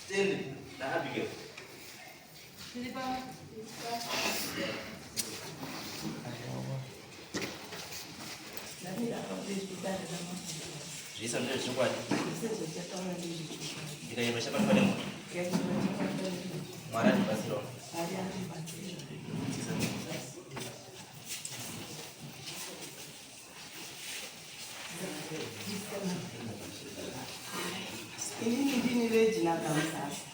Stanley naAbigail. Tiri pano. Zvese ndezvechokwadi. Ndikanyeba chabatwa nemoto. Mwari atibatsirawo. Inini ndini Regina Kamusasa.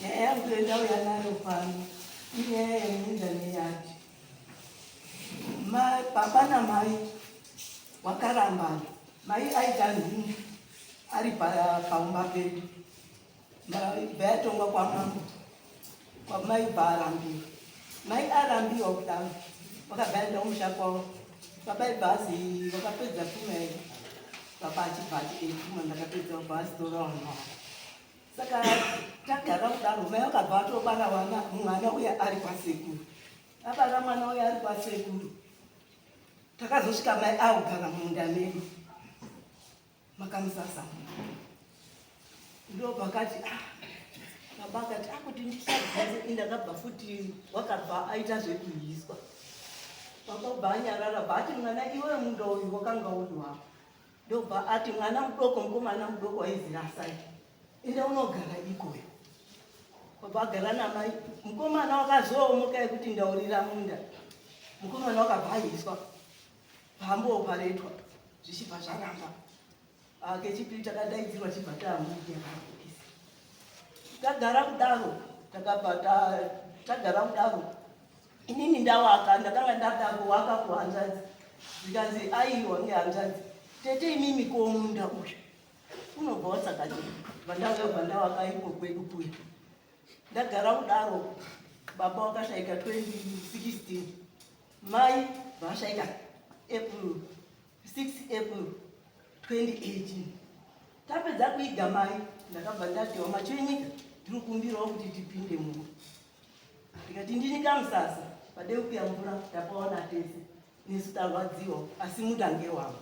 Nyaya yangu yandauya nayo pano inyaya yemunda neyadi. Baba namai wakarambana. Mai aita nhumbu ari paumba pedu. Bva yatongwa kwamambo kwamai bva arambiwa. Mai arambiwa kudaro vakabva aenda kumusha kwavo. Baba ibva azi vakapedza pfuma yedu. Baba achibva ati eh, pfuma ndakapedza bva azitora vanhu vavo. Saka tagara kudaro mai vakabva vatobara vana mwana uya ari kwasekuru. Abara mwana uya ari kwasekuru. Takazosvika mai akugara mumunda medu. Makamusasa ndopakati ah, baba akati akuti ah, ndisabvunze indakabva futi wakabva aita zvekuhiswa baba bva anyarara bva ati mwana iwe munda uyu wakanga uri wako ndobva ati mwana mudoko mukomana mudoko waizirasai enda unogara ikoyo baba agara namai mukomana wakazoomoka yekuti ndaurira munda mukomana wakabva ahiswa pambo paretwa zvichibva zvaramba. Ah, kechipiri takadaidzirwa chibva tamuja pabhokisi. Tagara kudaro takabva tagara kudaro inini ndawaka ndakanga ndada kuwaka kuhanzvadzi zvikanzi aiwa ngehanzvadzi tete imimi komunda uyu unobva watsakati vandauya bva ndawaka iko kwedu kuya ndagara kudaro baba wakashaika 2016 mai vashaika April 6 April 2018 tapedza kuiga mai ndakabva ndati wamacho enyika ndiri kumbirawo kuti tipinde muno ndikati ndini kamusasa padeukuya mvura tapaona tese nesu tarwadziwa asi mudange wangu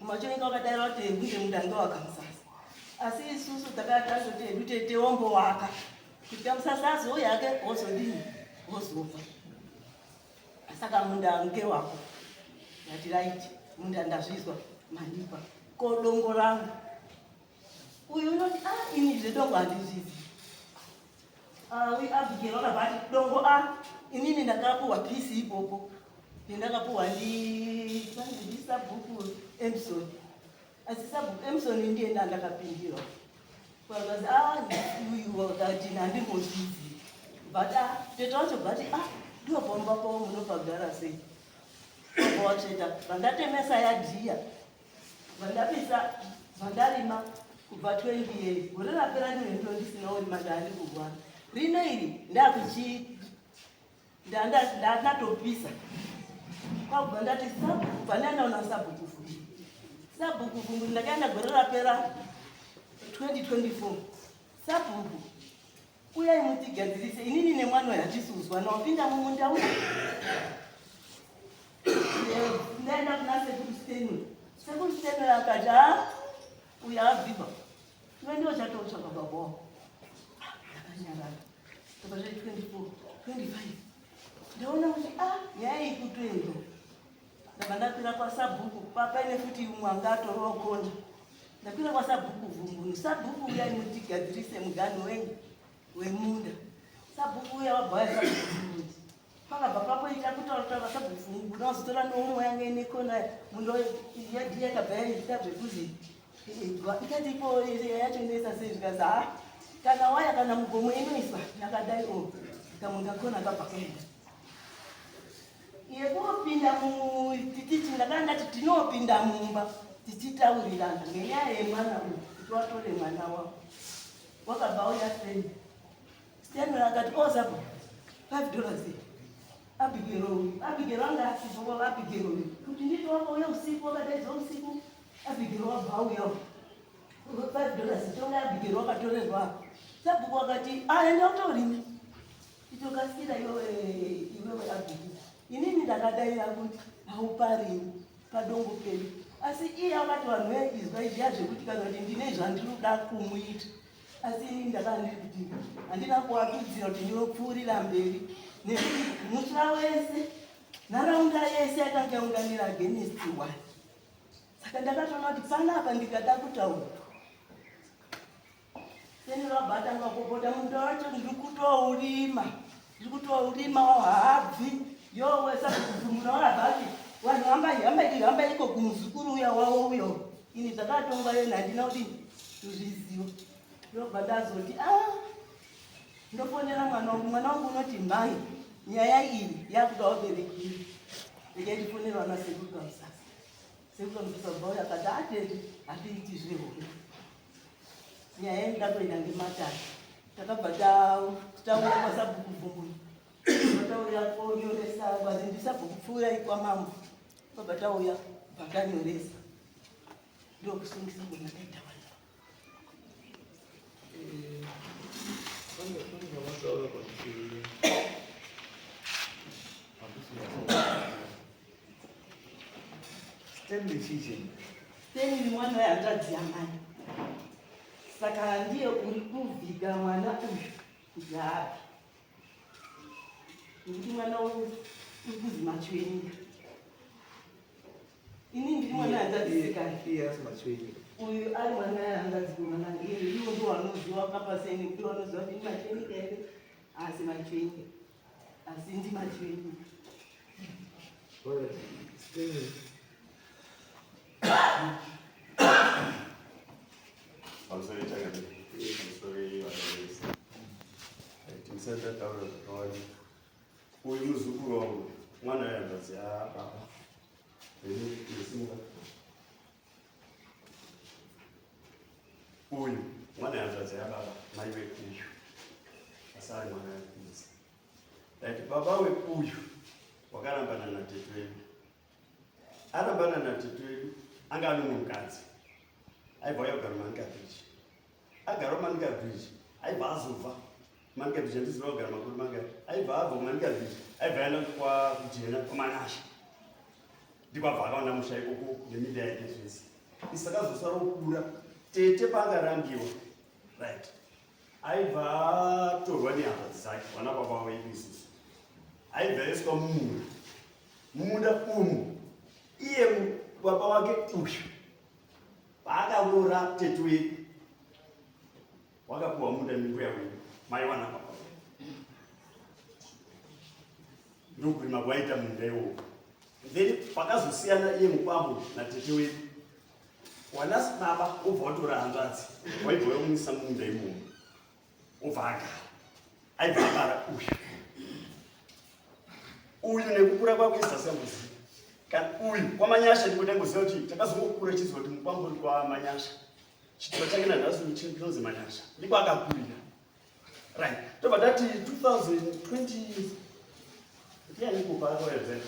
Machoinga wakadaira kuti hunde mudange wakamusasa asi isusu takatazoti hedu tete wombowaka kuti kamusasa azouya ake wozodini wozofa saka munda ngewako ndati raiti munda ndazvizwa mandipa ko dongo rangu uyu unoti a ah, ini zvedongo handizvizi ah, uyu Abigail wakabva ati dongo a ah, inini ndakapuwa pisi ipopo ndakapuwa ndisabhuku Emson asi sabhuku Emson ndiye ndandakapindirwa vakazi a uyu wakati nhandingozvizi but a tete wacho bvati a ndiwo pamba pavo munopagara sei watsveta vandatemesa yadhiya vandapisa vandarima kubva 20 years gore rapera ndine ndo ndisina urima ndaandi kurwara rino iri ndakuchi ndatopisa kwakubva ndati sabhuku pandandaona sabhuku vhungu sabhuku vhungu ndakaenda gore rapera 2024 sabhuku uyai mutigadzirise inini nemwana uyu hatisi kuzwana wapinda mumunda uyu ndaenda kuna sekuru Stanley sekuru Stanley akati ha uyu abviba iwe ndiwo chatotsvaka baba wako ndakanyarara tobva zve 24 25 ndaona kuti a ah, nyaya iyi kutoendwa ndabva ndakwira kwasabhuku papaine futi umwe anga atoriwo konda ndakwira kwasabhuku vhungunu sabhuku uyai mutigadzirise muganhu wenyu wemunda sabhuku uya wabva waya sabhuku vhungunu pakabva papoita kutaura taura sabhuku vhungunu wazotora neumwe yange ine kona mundo yadii yakabva yaita zvekuzi ikati ipo yacho inoisa sei zvikanzi ha kana waya kana mugomo inoiswa yakadai o kamwe kakona kabva kaenda yekupinda tichiti ndakanga ndati tinopinda mumba tichitaurirana ngenyaya yemwana uyu kuti watore mwana wavo wakabva uya Stanley Stanley akati ozapo oh, $5 Abigail uyu Abigail anga asipo Abigail uyu kuti nditi wakauya usiku wakadaidzwa usiku Abigail wabva auya $5 tonga Abigail wakatorerwa sabhuku akati aenda ah, utorime itokasira iwewe iwewe Abigail inini ndakadaira kuti hauparimi padongo pedu asi iye akati vanhu veizwa izviya zvekuti kana kuti ndine zvandinoda kumuita Asi ini ndakanga ndiri kuti handina kuwatudzira kuti ndinopfuurira mberi nekuti musha wese, nharaunda yese yakanga yaunganira against one. Saka ndakatoona kuti panapa ndikada kutaura seni vabata ngakopota munda wacho ndiri kutourima, ndiri kutourima haabvi yowe. Saka kubvumura wabvati vanhu hambai hambai hambai iko kumuzukuru uya wavo uyo. Ini zvakatongwa yena handina kuti kuzviziva. Ndobva ndazoti a ah, ndofonera mwana wangu, mwana wangu unoti mai nyaya iyi yakuda vabereki, regai ndifonera vana sekuru kamusasa. Sekuru kamusasa bva uya akati atete hatiiti zvehondo, nyaya inoda kuenda ngematare. Takabva tauya kwasabhuku Vhumbunu, tauya konyoresa kwazi ndisabhuku pfuurai kwamambo. Tobva tauya bva tanyoresa, ndokusungisa kwandakaita vanhu. Pane zvamataura pakuti Stanley chii? Stanley mwana wehanzvadzi yamai, saka ndiye uri kuvhiga mwana uyu kuti abve, nekuti mwana uyu uri kuzi Machiwenyika. Ini ndiri mwana hanzvadzisikana. Iye asi Machiwenyika. Uyu ari mwana hanzvadzi komana, iwo ndo wanoziva kapaseni, ndo wanoziva kuti ndiMachiwenyika here asi Machiwenyika, asi ndiMachiwenyika. Alright, Stanley. Pamusoro chakadii? Pamusoro vanavese. Tisati tataura zvakawanda, uyu muzukuru wangu, mwana wehanzvadzi yababa. Ndisimuka. Uyu mwana wehanzvadzi yababa, mai vekuyu, asi ari mwana wekunzi. Right, baba wekuyu wakarambana natete wedu. Arambana natete wedu, anga ane mumwe mukadzi aibva auya kugara Manica Bridge. Agara Manica Bridge, aibva azobva Manica Bridge, handiziva kugara makore mangani. Aibva abva kuManica Bridge, aibva aenda kwakujena kwaManasha, ndiko abva akaona musha ikoko neminda yake zvese. Isi takazosara kukura, tete paangarambiwa, right, aibva atorwa nehanzvadzi dzake, vana baba vedu isusu, aibva aiswa mumunda. Mumunda umu iye baba wake uyu paakaroora tete wedu, wakapuwa munda nembuya wedu, mai wana baba wedu, ndokurima kwaita munda iwowo. Then pakazosiyana iye mukwambo natete wedu, wana baba wobva watora hanzvadzi, waibva wamuisa mumunda imomo, wobva agara, aibva abara uyu. Uyu nekukura kwako isasamboziva kana uyu kwaManyasha, ndiko tangoziva kuti takazongokura chiziva kuti mukwambo uri kwaManyasha, chitupa chake nanhasi chinonzi Manyasha, ndiko akakurira. Right, tobva tati 2020 ndiani kupa akauya dzena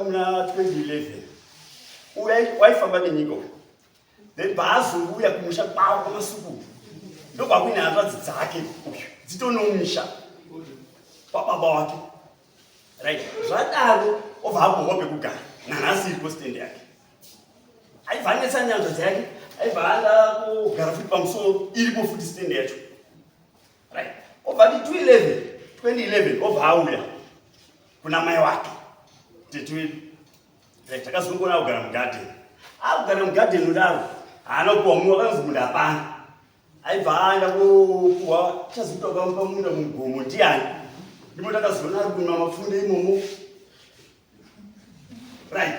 muna 2011, waifamba nenyika uyu. Then paazouya kumusha kwavo kwaMasuku, ndokwakuine hanzvadzi dzake uyu dzitonomusha kwababa wake. Right, zvadaro obva agohwa pekugara, nanhasi iripo stand yake. Aibva anetsa nyanzvadzi yake, aibva anda kugara futi pamusoro, iripo futi stand yacho. Right, obva ti 211 2011 obva auya kuna mai wake tete wedu. Right, takazongona kugara mugadheni, akugara mugadheni kudaro haana kupuwa mumwe, wakanzi munda hapana. Aibva aenda kopuwa chazoita wakamupa munda mugomo ndiani, ndipo takazoona ari kunwa mapfunde imomo. Right,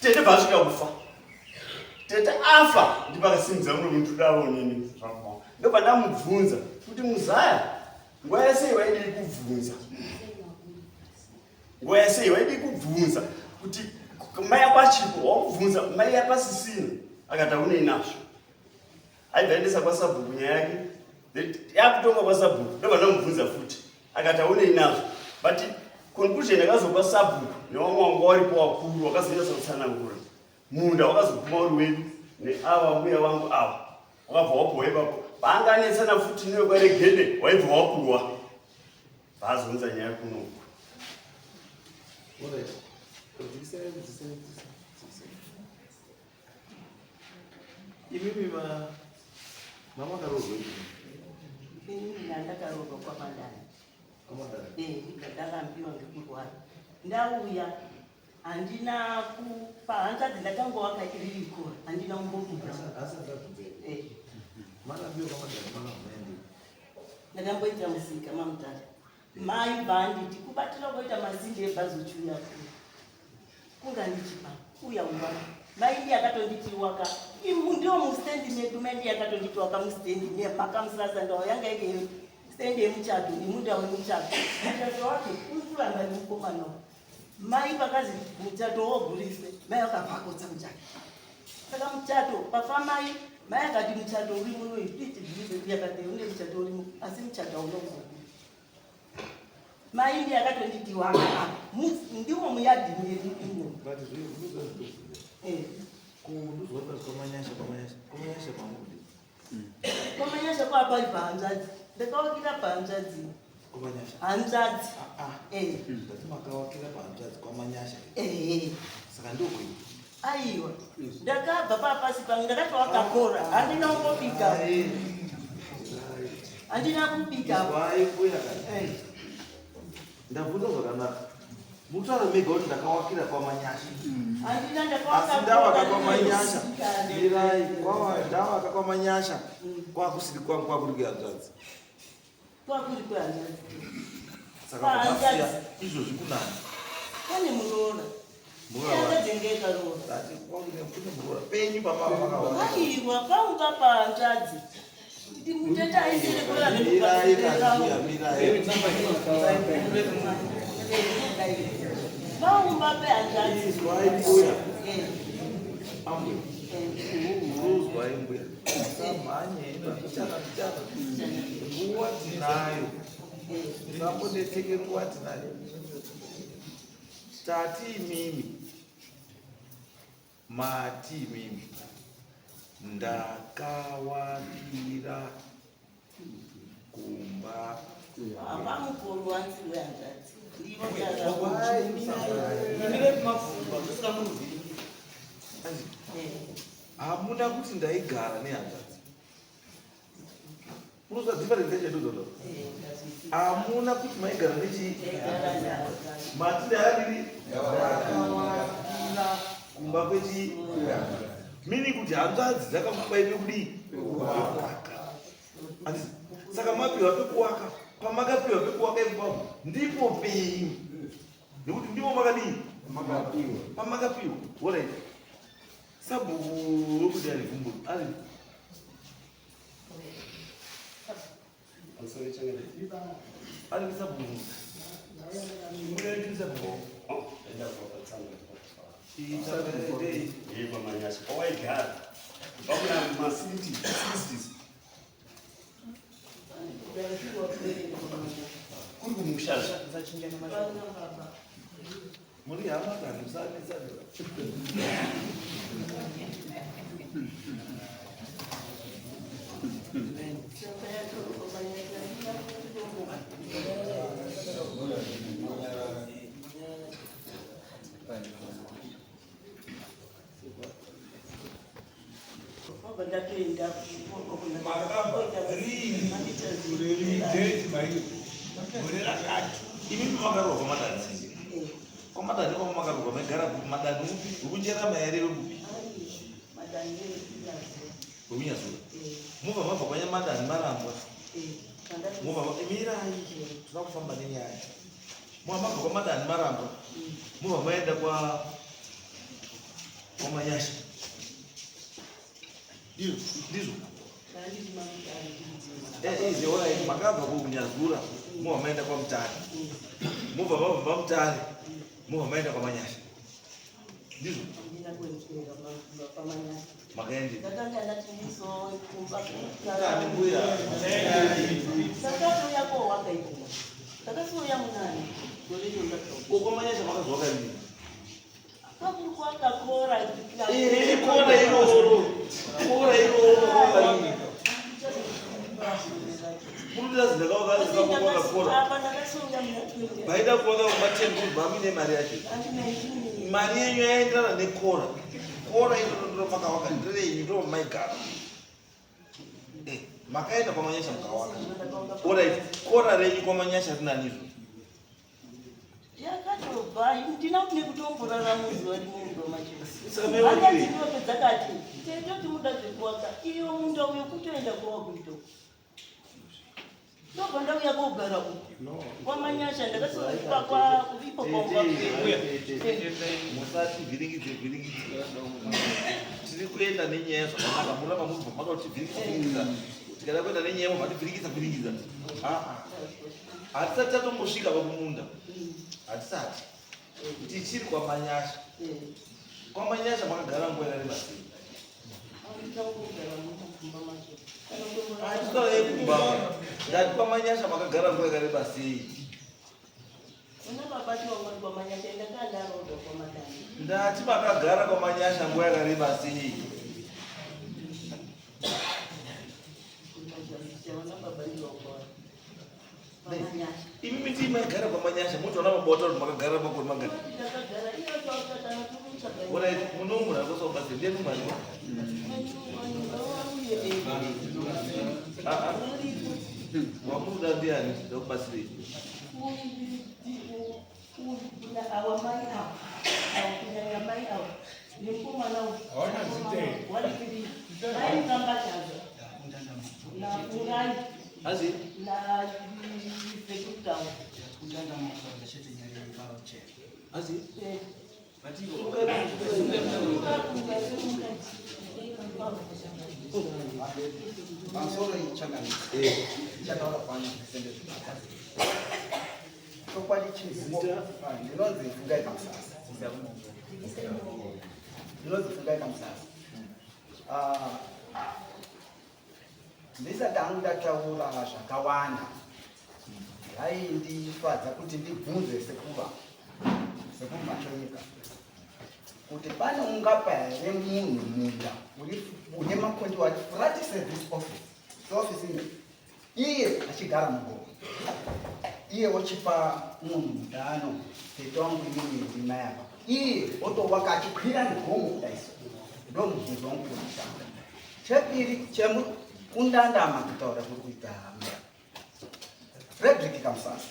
tete bva asvika kufa, tete afa, ndipo akasimudza mumwe muntu davo nini. Ndobva ndamubvunza kuti muzaya nguva yese waidii kubvunza, nguva yese waidii kubvunza kuti mai apachipo, wakubvunza mai apasisina? Akati aunei nazvo. Aibva aendesa kwasabhuku nyaya yake, yakutonga kwasabhuku, ndobva ndamubvunza futi, akati aunei nazvo. But conclusion yakazopa sabhuku nevamwe wanga waripo wakuru wakazonyatsa kutsanangura, munda wakazoguma uri wedu neava mbuya vangu ava, wakabva wapuwa ipapo. Paanganetsana futi newekwaregede, waibva wapuwa, vaazonza nyaya kunoku. Alright. Dzikisai, dzikisai, dzikisai. Imimi ma mama karoorwa imi. Inini ndandakaroorwa kwaMandara. KwaMandara. Eh, ndakarambiwa ngekurwara. Ndauya handina kupa hanzvadzi ndakangowaka ririko handina kumbobuda. Asi ndabvunza. Eh. Marambiwa kwaMandara makaenda. Ndakamboita musika maMutare. Mai bhanditi kubatira kuita masimbi ebhazi uchiuya kuno. Kunga ndichipa uya umba. Mai ndiye akatonditi waka. Imu ndio mustendi medu mai ndiye akatonditi waka mustendi ne makamusasa ndawo yanga iri stendi yemuchato nemunda wemuchato. Muchato wake uri kuramba nemukomana. Mai vakazi muchato wogurise. Mai vakabva akotsa muchato. Saka muchato pafa mai mai akati muchato uri muno iti zviri yakati une muchato urimo asi muchato hauna kuzogura. Mai ndiye akatonditi waka ndimo muyadhi medu imo. But zvinhu zvino. Eh. Kunduzwa kwamanyasha kwamanyasha kwamanyasha pamudi. Kwamanyasha kwapa pahanzvadzi. Ndakawakira pahanzvadzi. Kwamanyasha. Hanzvadzi. Ah ah. Eh. Ndati makawakira pahanzvadzi kwamanyasha. Eh. Saka ndokwenyu. Aiwa. Ndakabva papasi pangu ndakati wakakora. Handina kumbobika. Handina kubika. Izwai mbuya kana. Eh. Ndabvunza zvakanaka. Mutaura mega kuti ndakawakira kwamanyasha. Handina ndakawaka. Asi ndawaka kwamanyasha. Mirai, ndawaka kwamanyasha. Kwakusiri kwangu kwakuri kuhanzvadzi. Kwakuri kuhanzvadzi. Saka kwakasiya izvozvi kunani? Pane muroora. Hanzvadzi ngekaroora. Ndati kwakune kune muroora penyu pamava makawaka. Aiwa panga pahanzvadzi. Mutete aisire kuroora Mirai kanjiya, mirai. Paumba pehanzvadzi. Izwai mbuya. Eh. Ambuya. Eh. Uzwai mbuya. Musamhanye mbichana mbichana. Nguva tinayo. Musambonetseke nguva tinayo. Tati imimi. Mati imimi. Ndakawakira kumba. Pamukuru wanzi wehanzvadzi. Ndivo Wai, musamhanye. Hamuna kuti ndaigara nehanzvadzi. Unozwa difference yacho ndozoto. Hamuna kuti maigara nechi mati ndayadiri ndakawakira kumba kwechi meaning kuti hanzvadzi dzakakupai pekudii pekuwaka. Handiti? Saka mapiwa pekuwaka, pamakapiwa pekuwaka ipapo ndipo penyu nekuti ndimo makadii pamakapiwa. Alright. Sabhuku wekuti ari vumbu ari ari sabhuku Mbuya sabhuku. Itsamba Kwamanyasha kwawaigara kwakuna ma60s kuri kumushazva. Muri hama kani musanetsana. Ndatoenda Imimi makarohwa madani. Kwamadani kwamo makarohwa maigara kupi madani upi? Wekucherama here wekupi? Wekunyazura. Mubva mabva kwanyamadani marambwa. Mubva mirai toda kufamba nenyaya. Mubva mabva kwamadani marambwa. Mubva maenda kwa kwamanyasha. Ndizvo ndizvo. Eh, izvo makabva kunyazura mubva maenda kwaMutare. Mubva mabva paMutare mubva maenda kwamanyasha. Ndizvo makaende. Ndakanga ndati ndizokumba Kani mbuya. Ndakatouya kowaka ikoko. Ndakasouya munani gore iro ndakauya. Ko kwamanyasha makazwa karini? Kwakuri kwakakora. Eh, kora iroro. Kora iroro kwakarini. Muri kuti ndakavaka kora. Apa ndakasonga muna 20. Maida kuvaka kumba 10 kuti mamine mari yacho. Andi 19. Mari yenyu yaenderana nekora. Kora iroro ndiro makavaka nderenyu ndo maigara. Makaenda kwaManyasha mukavaka. Alright, kora renyu kwaManyasha rinanizvo? Yakatobva ndina nekutomborarama zuva rimwe mumba macho. Saka mai wakirei? Hanzvadzi dzakati tete muda zvekuwaka iyo munda uyo kutoenda kwawakuito. Ndobva ndauya kogara uku kwaManyasha ndakasvika ipo paumba Tete, musati vhiringidze vhiringidze. Tiri kuenda nenyaya zvakanaka, muramba mubva mada kuti vhiringidza vhiringidza. Tikada kuenda nenyaya mobva tivhiringidza vhiringidza. Ah, hatisati tatombosvika pakumunda, hatisati. Tichiri kwaManyasha. KwaManyasha makagara nguva yakareba sei? Hatitaura yekumba, ndati kwaManyasha makagara nguva yakareba sei? Una babati wangu ari kwaManyasha, ndakandaroodwa kwaMadani. Ndati makagara kwaManyasha nguva yakareba sei? Ona baba ndiwangu paManyasha. Imi miti maigara kwaManyasha, motoona mabota kuti makagara makore mangani? Ndakagara iyo kana tiri Alright, munomura kosobatsira ndiyani mwari? Ah, ah. Wamunoda ndiani? Ndakubatsirei. Awa mai awa, awa kunyanya mai awa nemukomana Hawana zita here? waripiri mai Mukambachaza naFungai Azi? na sekutaura. Azi? Pamusoro ichangamisa ichataura kwanu zvisende zvibata chokwadi chizita. Ndinonzi Fungai Kamusasa, ndinonzi Fungai Kamusasa. Ah, ndisati hangu ndataura zvakawanda, zvaindifadza kuti ndibvunze sekuru Machonyika kuti pane ungapa here munhu munda une makondi wari flat service office seofisi ino, iye achigara mugomo, iye ochipa mumwe mundano tete wangu inini ndima yapa, iye otovaka achikwira negomo kudaiso? Ndo mubvunzo wangu wekutanga. Chepiri, chemukundandama kutaura kuri kuita Frederick Kamusasa.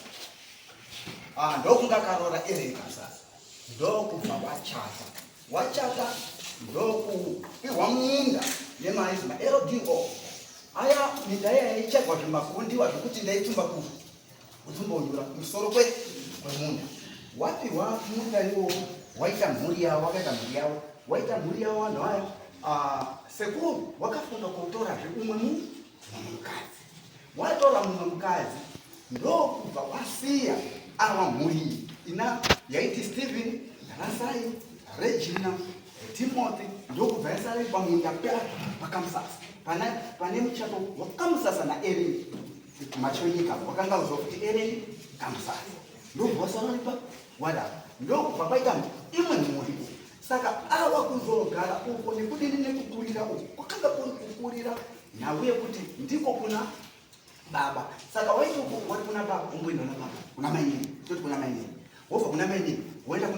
Ah, ndokunga karora Eric Kamusasa, ndokubva wachata, wachata ndokupiwa munda nemaizi maLDO aya. Minda iya yaichagwa zvimakundiwa zvekuti ndaitumba kutumbonyura kumusoro kwemunda. Wapiwa munda iwowo, waita mhuri yavo, wakaita mhuri yavo, waita mhuri yavo vanhu aya. Ah, sekuru wakafunga kutorazve umwe mumwe mukadzi. Watora mumwe mukadzi, ndokubva wasiya ava mhuri iyi ina yaiti Stephen, Rasai, Regina, Timothy, ndokubva yasara pamunda pakamusasa pane muchato wakamusasa naErin Machonyika, wakanga uzwa kuti Erin Kamusasa, ndobva wasara uripa wadaro, ndokubva paita imwe mhuri. Saka awa kuzogara uko nekudini nekukurira uko kwakanga kuri kukurira nhau yekuti ndiko kuna baba. Saka waiti uko wari kuna baba, umboenda kuna baba, kuna mainini, toti kuna mainini, wobva kuna mainini woenda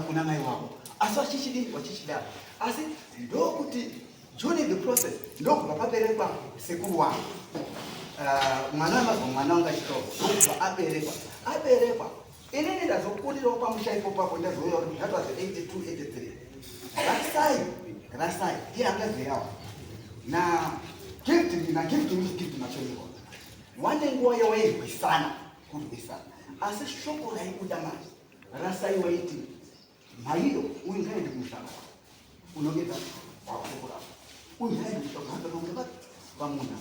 kuna mai wako, asi wachichidini wachichidaro. Asi ndokuti during the process ndokubva paberekwa sekuru wangu. Mwana wemazwa mwana wanga achitaura, ndokubva aberekwa. Aberekwa, inini ndazokurirawo pamusha ipopapo. Ndazouya kuti that was 82 83. Rasai, Rasai iye angaziyawo na Gift, na Gift, Gift Machoniko, wane nguva yawairwisana kurwisana, asi shoko raibuda manje, Rasai waiti maiyo uyu ngaende kumushaka unongeza shoko rako, uyu ngaende kumushaka unongeza pamuna.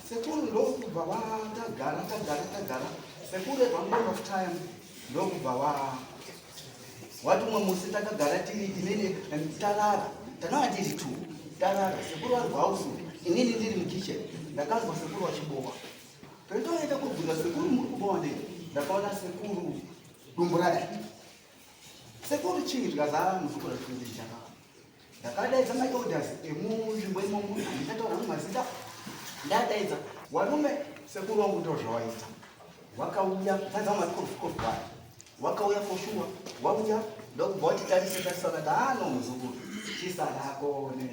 Sekuru ndokubva watagara, tagara, tagara. Sekuru at one point of time ndokubva wa wati umwe musi takagara tiri inini tarara, tanava tiri two tarara, sekuru vari kuhausi, inini ndiri mukitchen. Ndakazwa sekuru vachibowa. Pendoenda kubvunza sekuru, "Muri kubowa nei?" Ndakaona sekuru dumbu radai. "Sekuru, chii?" Tikaza muzukuru achikundichaka. Ndakadaidza maelders emunzvimbo imomo, handichataura mumazita. Ndadaidza varume. Sekuru wangu ndozvawaita. Wakauya tadza makofi wakauya for sure, wauya ndokubva wati tarise tarisa, vakati ano muzukuru chisadako ne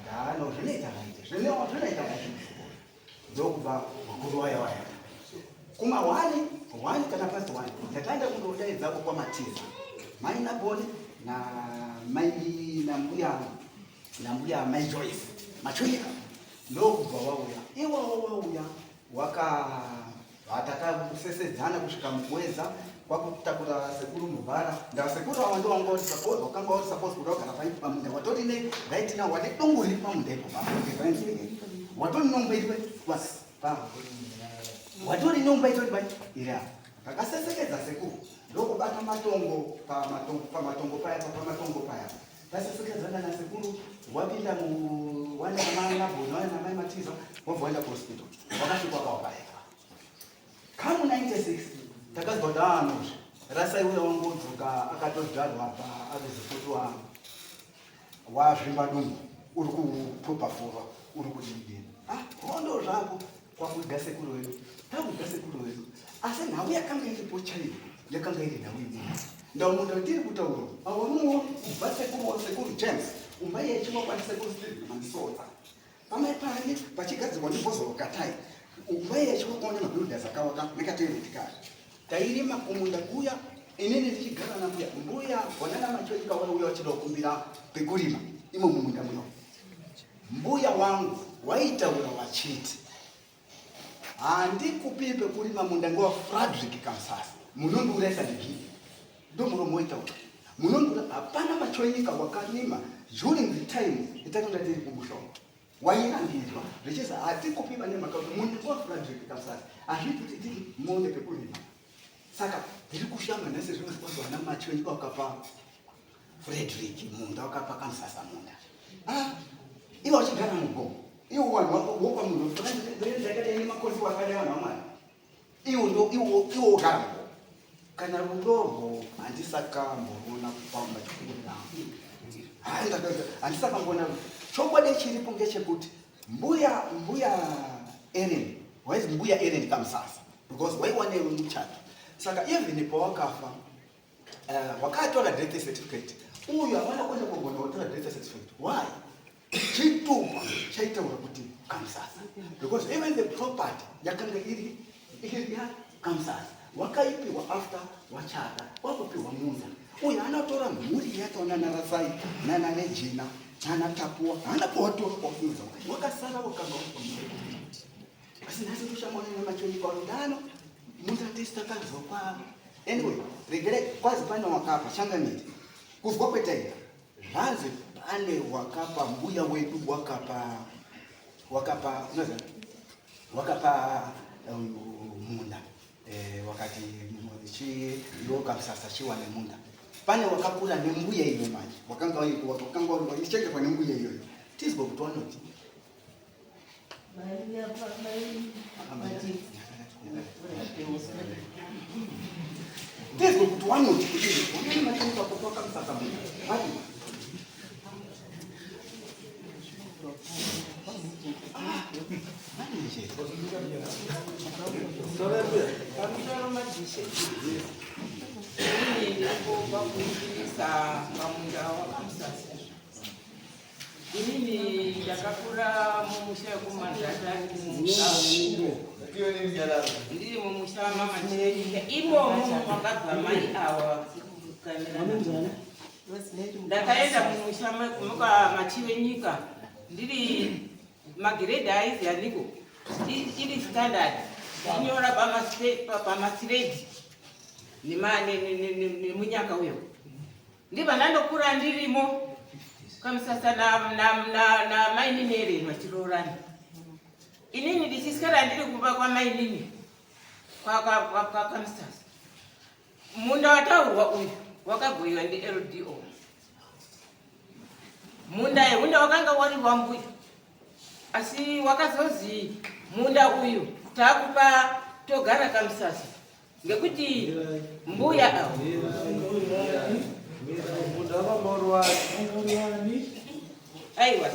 ndano zvinoita kaite zvinoita kaite. Ndokubva wakuru waya waya kuma 1 1 kana past 1 ndakaenda kundodaidza kwamatiza mai Naboni na mai nambuya mai Joyce Machunyika. Ndokubva wauya iwawo, wauya waka vatakasesedzana kusvika mukuwedza kwakutakura sekuru mubhara. Ndasekuru ava ndowanga uri suppose wakanga uri suppose kuda kugara pamunda watori ne right now wane dongo riri pamunda ipo watori nomba iri watori nomba itori pai iri apa. Takasesekedza sekuru ndokubata matongo pamatongo paya pamatongo paya tasesekedzana nasekuru. Wapinda waenda namai Naboni, waenda namai Matiza, wabva waenda kuhospital, wakasvika wakawapaeka kamu 96. Takazwa kuti aanozve rasai uya wangodzoka akatodyarwa pa avezekuti wazvimba dumbu uri kupupafurwa uri kudidini. Ah, hondo zvako kwakuga sekuru wedu, takuga sekuru wedu. Asi nhau yakanga iripo chaiyo yakanga iri nhau imwe ndau munda tiri kutaura awarumo kubva sekuru wasekuru James umba yechimwa kwati sekuru Stephen Mandisodza pamai pane pachigadzirwa ndibhozoro katai umba yechimwa kuona mabuilders akawaka nekatoilet kare. Tairima kumunda kuya, inini ndichigara nambuya. Mbuya wanana machoika wauya wachida kukumbira pekurima imo mumunda muno. Mbuya wangu waitaura wachiti, "Handikupi pekurima, munda ngewa Frederick Kamsasa, munondiurayisa negini." Ndo muromo waitaura, munondiura. Hapana machoinyika wakarima during the time itakanga tiri kumushonga wairambidzwa zvichizi hatikupi vane mhaka kuti munda waFrederick Kamsasa, hazviiti kuti tiri muone pekurima. Saka ndiri kushama nhasi zvinonzi kwanzi vana machoinyika wakapa Frederick munda, wakapa Kamsasa munda. Ah, ivo vachigara mugomo, iwo vanhu wopa munhu ndakadai nemakosi wakadai, vanhu vamwari iwo ndo iwo iwo wogara mugomo. Kana rudorwo handisakamboona kupamba chikuru, handisakamboona. Chokwadi chiripo ngechekuti mbuya Eren waizi mbuya Eren Kamsasa because waiwanewe muchato. Saka even pawakafa wakatora death certificate uyu havana kuenda kugona kutora death certificate. Why? Chitupa chaitaura kuti Kamsasa because even the property yakanga iri yaKamsasa wakaipiwa after wachata, wakupiwa munda. Uyu haana mhuri yake nana Rasai nana Regina nana Tapuwa, haana kuwatora kwafunza, wakasara wakanga uri. Asi nhasi tushamwana namachoni ndano munda tisi takanzwa kwavo. Anyway, regere kwazi pane wakapa changamiti kuzwa kwetaita zvanzi pane wakapa mbuya wedu wakapa unoziva wakapa munda wakati chi iwo Kamsasa chiwane munda. Pane wakakura nembuya iyo manje wakanga wachengetwa nembuya iyoyo, tizwe kuti wanoti. Tizwe kuti wanoti kuti wakanga Kamsasa munda ati. Ah, manje. Pamusoro madzishe, inini ndinobva kuinjirisa pamunda waKamusasa. Inini ndakakura mumusha wekuManzata, ndiri mumusha wamamachirenyika imomo makabva mai ava. Ndakaenda mumusha mukwamachivenyika ndiri magiredhi aizi aniko iri standard inyora pamasiredhi nemunyaka uyo. Ndibva ndandokura ndirimo Kamusasa namainini Ereni vachiroorana. Inini ndichiswera ndiri kumba kwamainini kwaKamusasa. Munda wataurwa uyu wakagoyiwa ndiLDO. Munda wakanga wari wambuya, asi wakazozi munda uyu taakupa togara Kamusasa ngekuti mbuya avo Munda wakanga uri wani? Aiwa.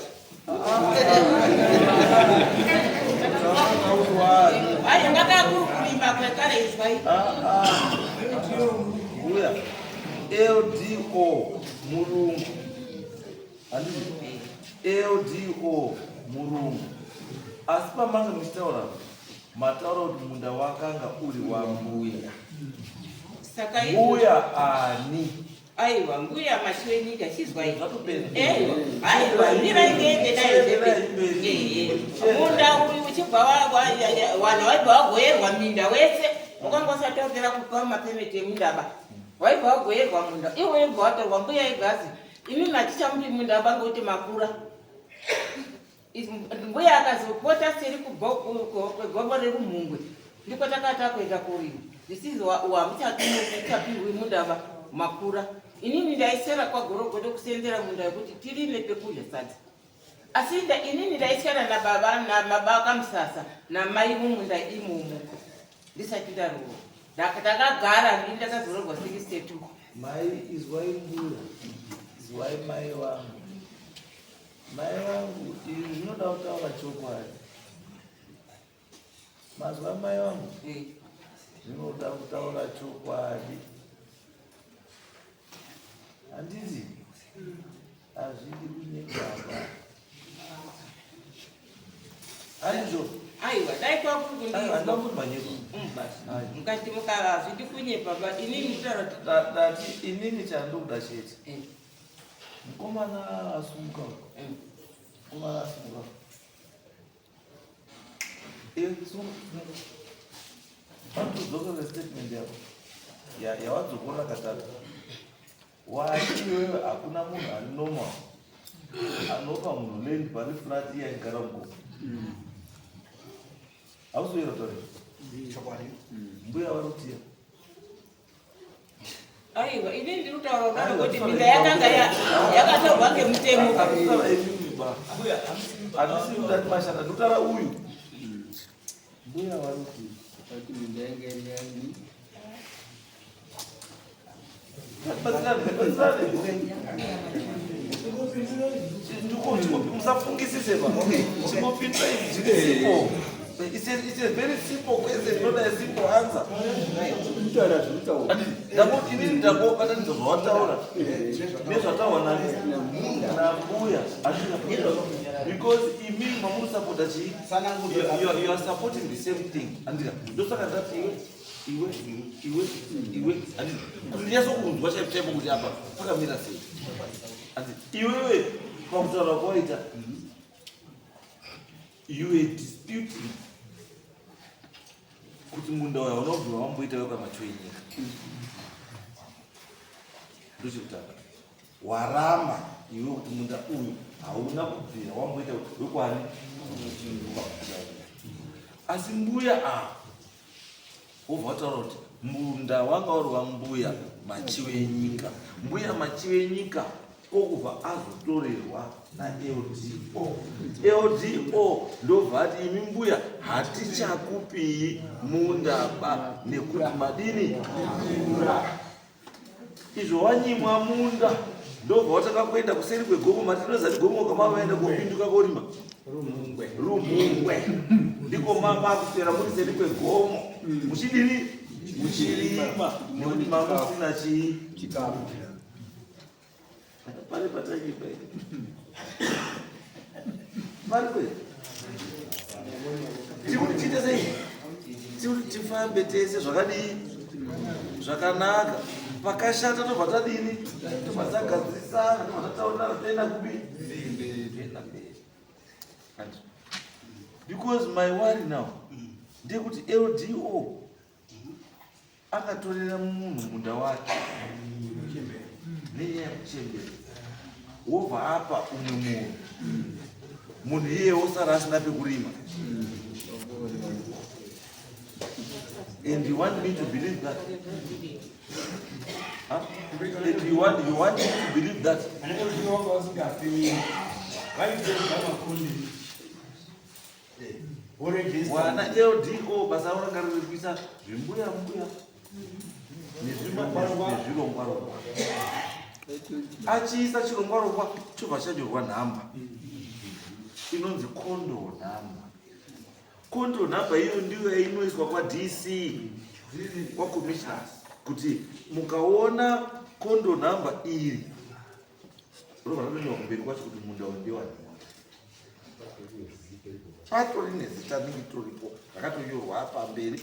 Ayo ngakakuri kurima kwekare izwai. Mbuya, LDO murungu. Handiti? LDO murungu. Asi pamanga muchitaura mataura kuti munda wakanga uri wambuya. Saka izvo Mbuya ani? Aiwa mbuya mashiwenyika chizwai. Zvatopera. Eyo, aiwa mirai ndiende nayo Chienderai Ehe. mberi. Munda uyu uchibva vanhu vaibva vagoyerwa minda wese wakanga usati wapera kupa mapemeti emunda ba. Waibva wagoyerwa munda iwo waibva watorwa mbuya igazi imi matichamupi munda ba ngekuti makura. Mbuya akazopota seri kwegomo rekumhungwe ndiko takati takuenda kurima zvisizi wamuchapiwi munda ba makura. Inini ndaisera kwagorogodo kusenzera munda wekuti tirime pekudya sadza. Asi inini ndaisiyana nababa nababa kamusasa namai mumunda imomo ndisati ndaroorwa. Takagara ndini ndakazoroorwa 62. Mai izwai mbuya, izwai mai vangu. Mai vangu, izvi zvinoda kutaura chokwadi. Mazwa mai vangu, zvinoda kutaura chokwadi. Handiti hazvidi kunyengaba. Handizvo? Aiwa, dai kwakuri Aiwa, kundizwa. handina kuti manyepa. Basi. Aiwa. Mukati hazvidi kunyepa ba inini nditaura kuti Ndati inini chandokuda chete. Mukomana asumuka. Mukomana asumuka. Iwe sumuka. Panotodzokera statement yako. Yawadzokorora katatu. Wati iwewe hakuna munhu ari normal anopa munhu land pari flat iye achigara mugomo. Hausi kutaura? Chokwadi. Mbuya vari kutiya. Aiwa, inini ndiri kutaura kudaro kuti minda yakanga yakatorwa ngemutemo. Handisi kutati mashanda, ndikutaura uyu. Mbuya vari kuti Kuti minda yange iri yani. Batsirane, batsirane. Musafungisise ba. Chingopindura izvi zviri simple. It's a very simple question, not a simple answer. Kutaura zvekutaura. Ndangoti inini ndangobatanidza zvawataura nezvataurwa nani nambuya. Because imi mamunosapota chii? You are supporting the same thing. Andika, ndosaka ndati iwe iwe iwe iwe andika kuti ndinyasokunzwa chaipo chaipo kuti apa pakamira sei. Andika, iwewe pakutaura kwawaita you were disputing kuti munda uyu hauna kubvira wamboita wekamacho enyika. Ndochekutanga waramba iwe kuti munda uyu hauna kubvira wamboita wekwani. Asi mbuya ava wobva wataura kuti munda wanga uri wambuya machiwe enyika. Mbuya machiwe enyika kokubva azotorerwa naLDO. LDO ndobva ati imi mbuya hatichakupii munda ba nekuti madini izvo wanyimwa munda. Ndobva watanga kuenda kuseri kwegomo, matinozati gomo kamavaenda kopinduka korima Rumhungwe, ndiko makuswera muri seri kwegomo muchidini muchirima nekuti mamusina chii Chikafu. Pari patanyipa pari kwe tikuti tiite sei, tikuti tifambe tese zvakadii zvakanaka. Pakashata tobva tadini, tobva tagadzirisana, tobva tataurirana, toenda kupi, toenda mberi. Because my worry now ndekuti LDO akatorera munhu munda wake nenyaya yekuchembera, wobva apa umwe munhu, munhu iye wosara asina pekurima. And you want me to believe that, huh? And you want me to believe that? Ana kuti wanga vasingapi, vaipedza makundi vorejista. Wana LDO basa ravo ranga riri kuisa zvimbuya mbuya nezvirongwarongwa. Achiisa chirongwarongwa chobva chanyorwa nhamba. Inonzi control number. Control number iyo ndiyo inoiswa kwaDC, kwacommissioner, kuti mukaona control number iri robva ratonyorwa kumberi kwacho kuti munda uyu ndewani. Patori nezita rinenge ritoripo rakatonyorwa pamberi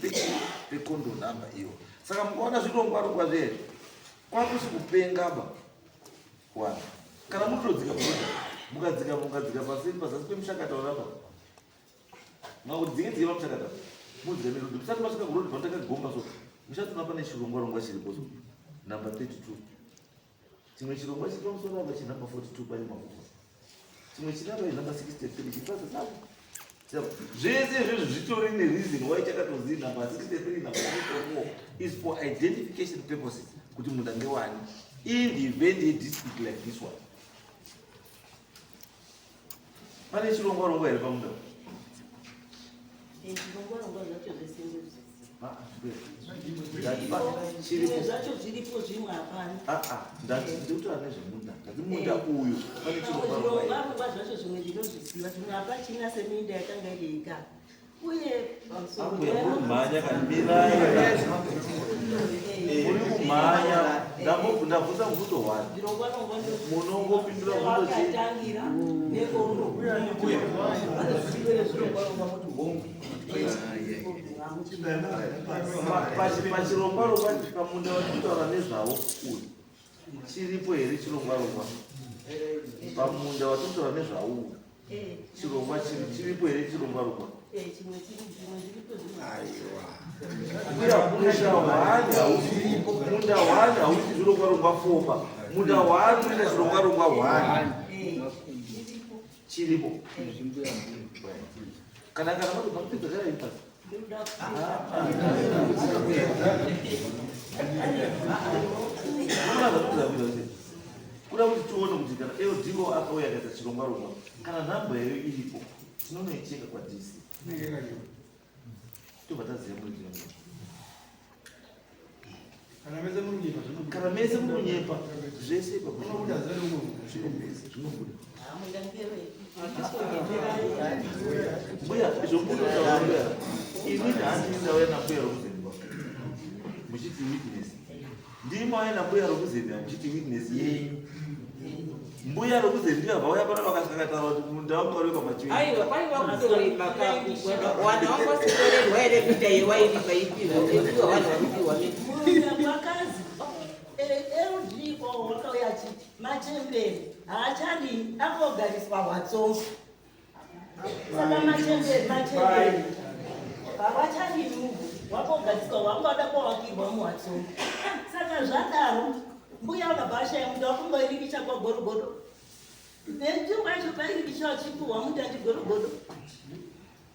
pecontrol number iyo. Saka mukaona zvirongwa rongwa zvezvo, kwakusi kupengaba wana. Kana mutodzika kuroda, mukadzika mukadzika pasi pazasi pemushakata urapa. Makuti dzike pamushakata. Mudzika neroad. Musati masvika kuroad panotanga gomba so. Muchatona pane chirongwa rongwa chiripo so. Number 32. Chimwe chirongwa chiri pamusoro apa chi number 42 pane mafuta. Chimwe chiri apa number 63 chiri pazasi apo. Zvese izvozvo zvitori nereason why chakatozi number 63 number 44 is for identification purposes kuti munhu ange wani in the event yedispute like this one. Pane chirongwa rongwa here pamunda? Zvirongwa zvacho zvese ndizvo. Chiripo. Zvimwe zvacho zviripo, zvimwe hapana. Ndati ndikutaura nezvemunda. Ndati munda uyu pane chirongwa rongwa here? Zvirongwa zvacho zvimwe ndinozviziva, zvimwe hapachina seminda yakanga iri yega. Uye pamusoro Ambuya muri kumhanya kani, mirai. Muri kumhanya. Ndabvunza mubvunzo one. Zvirongwa rongwa Munongopindura mubvunzo chii? wakatangira nekono. Pachirongwa rongwa pamunda watinotaura nezvawo uyu, chiripo here chirongwa rongwa pamunda watinotaura nezvawo uyu? Chirongwa chiripo here chirongwa rongwa? Chimwe chiri, zvimwe zviripo, zvimwe Mbuya, munda hwani hausi munda hwani hausi zvirongwa rongwa fopa. Munda hwani unoita chirongwa rongwa hwani chiripo. Kana matobva kupedza garai pasi. Ndinoda Kuda kuti tione kuti kana LDO akauya akaita chirongwa rongwa, kana nhamba yayo iripo, tinonoicheka kwaDC, tobva taziva muri chirongwa. Kana mese muri kunyepa, zvinobuda. Kana mese muri kunyepa zvese ipapo. Zvinobuda zita reumwe munhu. Zvinobuda. Munda ngewe. Mbuya, izvo munotaura mbuya, inini handii ndauya nambuya Rokuzemba muchiti witness. Ndimi mauya nambuya Rokuzemba muchiti witness yenyu. Mbuya Rokuzemba vauya pano vakasvika kataura kuti munda wangu wari pamachiwi. Aiwa, kwaiva kutorima wana wangositorerwa here minda yewairima ipiwa ipiwa vanhu vakupiwa minda? Munda kwakazi LDO wakauya achiti machembere haacharimi, akogariswa hwatsongo. Saka machembere havacharimi uku, wakogariswa wangada kwawakirwa muhwatsongo. Saka zvadaro mbuya vakabva ashaya munda, wakungoirikicha kwagorogodo. Nenzvimbo yacho pairikicha vachipuhwa munda ndigorogodo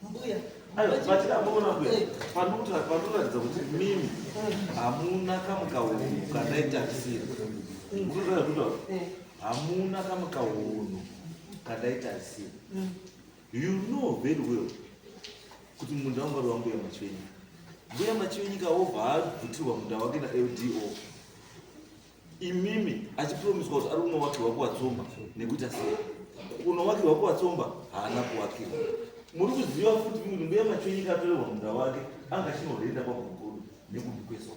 mbuya. Aiwa, vachiramboona mbuya, panoratidza kuti mimi hamuna kamukaunhu kandaitarisira. Munotaura kuti hamuna kamukaunhu kandaitarisira. You know very well kuti munda wangu uri wambuya Machivenyika. Mbuya Machivenyika wobva abvutirwa munda wake naLDO, imimi achipromiswa kuti ari kunowakirwa kuwatsomba nekuita sei, kunowakirwa kuwatsomba haana kuwakirwa. Muri kuziva futi kuti mbuya Machivenyika atorerwa munda wake, anga achinorenda kwaGurugudu nekubikweso,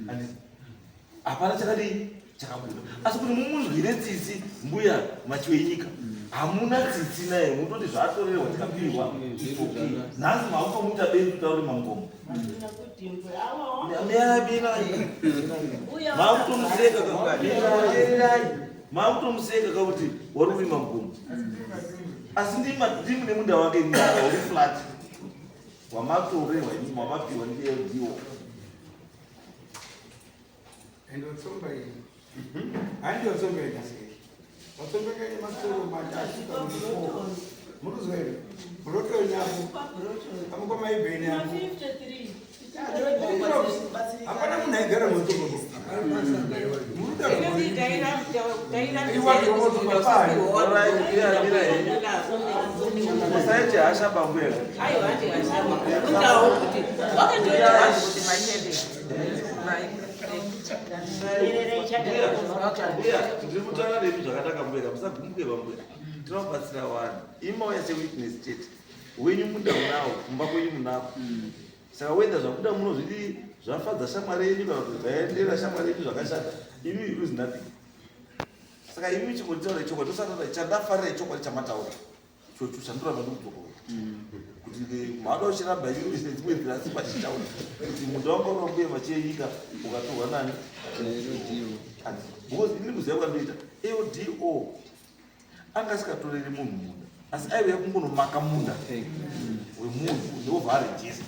handiti? Hapana chakadii chakabuda, asi kuti mumunzwire tsitsi mbuya Machiwenyika, hamuna tsitsi naye. Mutoti zvaatorerwa tikapiwa, it's okay. Nhasi makutomuita benzi kutauri mangomo. Handina kuti mbuya awa. Mbuya. Makutomuseka, makutomuseka kakuti wari kurima mugomo, asi ndimi nemunda wake uri flat wamatorerwa imi, wamapiwa ndiLDO. Ende watsomba iyi handi watsomba ega sei? Watsomba ega nemasoro matatu kana kuti four. Murikuzwa here? Murotonyapo amukoma ibheni apo. 53. Hapana munhu aigara mutsomba. Inoti Musaite hasha bambuya. Aiwa, handi hashama mundawo kuti wakatoti vanhu kuti machembere. Mbuya, ndiri kutaura nemi zvakanaka mbuya, musagumbuke bambuya. Tinobatsira vanhu. Imi mauya sewitness chete. Wenyu munda munawo, kumba kwenyu munako. Saka whether zvabuda muno zviri zvafadza shamwari yenyu kana kuti zvaendera shamwari yenyu zvakashata, imi you lose nothing. Saka imi chingotaura chokwadi, tosataura chandafarira ichokwadi chamataura. Chocho chandoramba ndikudzokorora. Kuti mhada uchiramba iwe nedzimwe nzira asi pachitaura kuti munda wanga uri wambuya machiyenyika ukatorwa nani? Because ini kuziva kwandoita LDO anga asikatoreri munhu munda asi aiuya kungonomaka munda wemunhu ndobva arejista.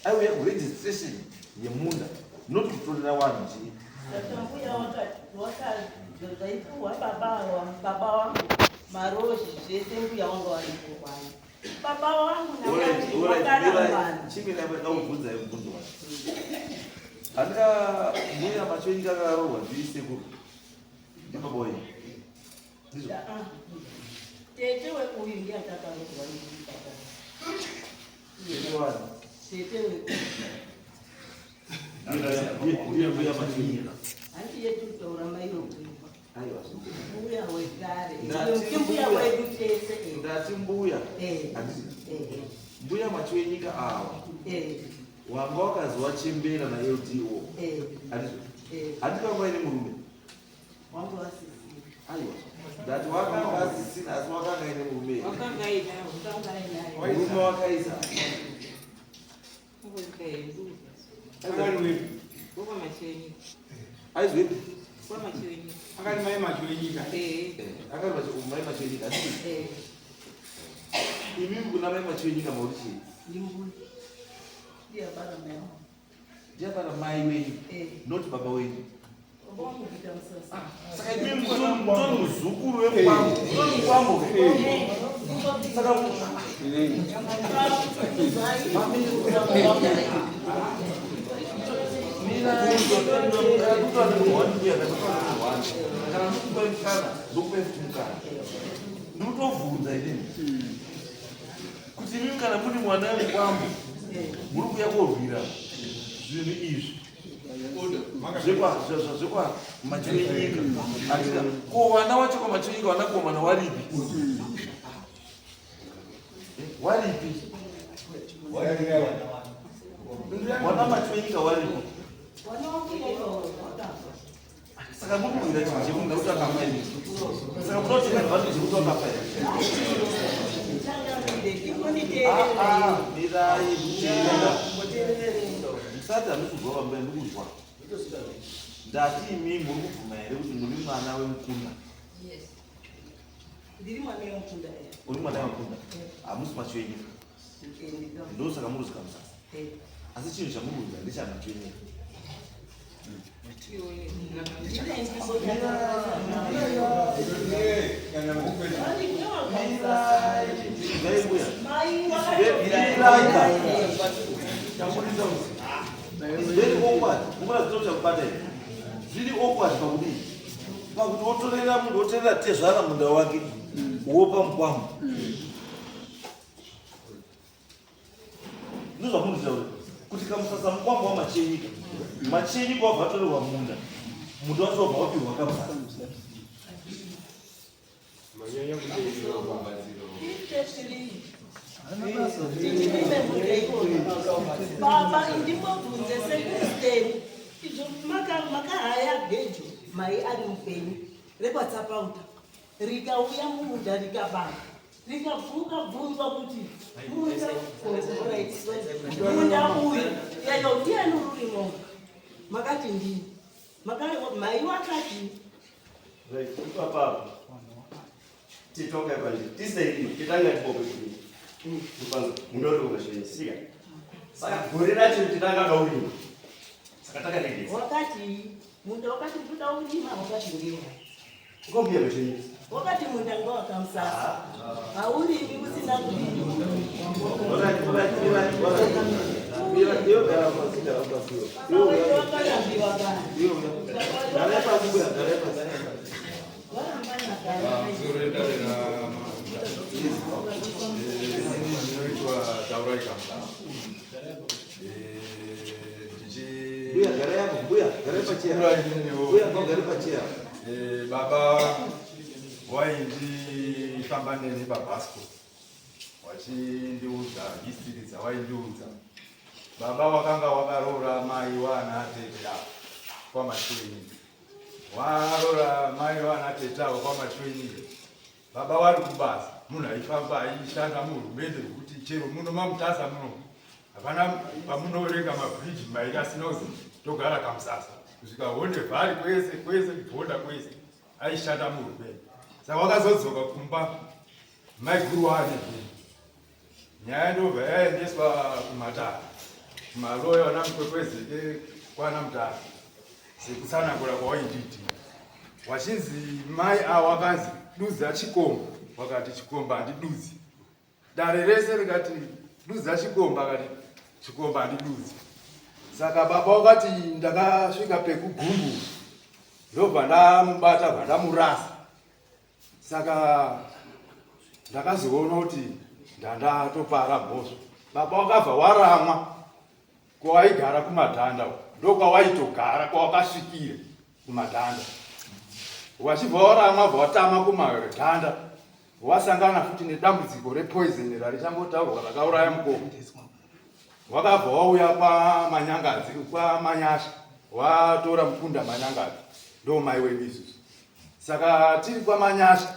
Aiuya kuregistration yemunda not kutorera vanhu chii. Saka mbuya wakazvaipuhwa baba wangu marozhi zvese mbuya wanga waripo kwani. Baba wangu nawakarambana. Chimira ndakubvunzai mubvunzo wacho. Handika mbuya machoinga akaroorwa ndisekuru. Ndibaba wenyu. Ndizvo. Tete weuyu ndiye akakaroorwa ndibaba. Tete wani? Tete weuyu. Ndiye mbuya machoinga. Hanti yetu kutaura mai wekuimba. Aiwa. Mbuya wekare. Ndati Mbuya wedu tese. Ndati mbuya. Handiti. Mbuya machoinyika ava. Wanga wakazi wachembera na LDO. Handizvo. Handiti vanga vaine murume. Wanga wasisina. Aiwa. Ndati wakanga asisina asi wakanga aine murume. Wakanga ainaye. Wakanga ainaye. Murume wakaisa. Aizwepi? Akati mai macho enyika. Akati mai macho enyika. Imi kuna mai macho enyika mauri chii? Ndimbuya. Ndiye baba mai wangu. Ndiye baba mai wenyu. Not baba wenyu. Baba wangu kuita musasa. Saka imi mutori muzukuru wekwangu. Mutori mukwambo. Saka ndikutovhunza inini kuti imimi kana muri mwana wemukwambo muri kuuya korwira zvinhu izvi zvekwa machiwenyika atika ko vana wacho kwa machiwenyika vana komana waripi waripi wana machiwenyika waripi saka muri kuhwira chinhu chemunda kuti akafa here saka muda kutenga advantage yekuti wakafa here mirai kuteerera musati handikuzwa vambuya ndikuzwa ndati imi muri kubvuma here kuti muri mwana wemukunda Ndiri mwana wemukunda. Uri mwana wemukunda hamusi machiwenyika ndosaka muri kusvika musasa asi chinhu chamuri kuita ndechamachiwenyika Zviri awkward pakudii? Pakuti wotorera munhu wotorera tezvara munda wake wopa mukwambo. Ndozvamunotaura kuti kamusasa mukwambo wamachenyika machenyika wabva atorerwa munda munda wacho wabva wapihwa kamusasa. Baba ndimbobvunze sekristeni izvo makahaya gejo mai ari mupenyu rekwatsapauta rikauya mumunda rikabaka rikabvuka bvunzwa kuti munda munda uyu yayo ndiani ururimo makati ndini mai wakati Ipapa titonga panje tisei titanga tibope kuti kupanza mundori ukashinisika saka gore racho titanga kaurima saka takaregedza wakati munda wakati ndoda urima wakati ndiwo ukambuya mashinisi wakati munda ngowakamsasa haurimi usina kurima wakarambiwa kani Ndinoitwa Taurai Kamla. Mbuya garai apo, mbuya garai pacheya. Mbuya ngogare pacheya. Baba Waindifamba neni pabasco wachindiudza history dzawaindiudza. Baba wakanga wakaroora mai waana tete ava kwamachiwenyika. Waroora mai waana tete ava kwamachiwenyika. Baba wari kubasa, munhu aifamba aishanda muhurumende zvekuti chero muno maMutasa muno hapana pamunoverenga mabridge mairi asina kuzi togara kamusasa kusvika Honde Valley kwese kwese kubhonda kwese aishanda muhurumende. Saka wakazodzoka kumba maiguru waane nyaya ndobva yaendeswa kumatare kumaloya vana mukwekwezeke kwana mutare sekutsanangura kwawainditi wachinzi mai awo akanzi dudza chikomba wakati chikomba handidudzi dare rese rikati dudza chikomba akati chikomba handidudzi saka baba wakati ndakasvika pekugumbu ndobva ndamubata bva ndamurasa Saka ndakazoona kuti ndandatopara mhosva. Baba wakabva waramwa kwawaigara kumadhanda ndokwawaitogara kwawakasvikira kumadhanda. Wachibva waramwa bva watama kumadhanda wasangana futi nedambudziko repoison rarichangotaurwa rakauraya mukoma. Wakabva wauya kwaManyangadzi kwaManyasha watora mukunda Manyangadzi ndo mai wedu isusu. Saka tiri kwaManyasha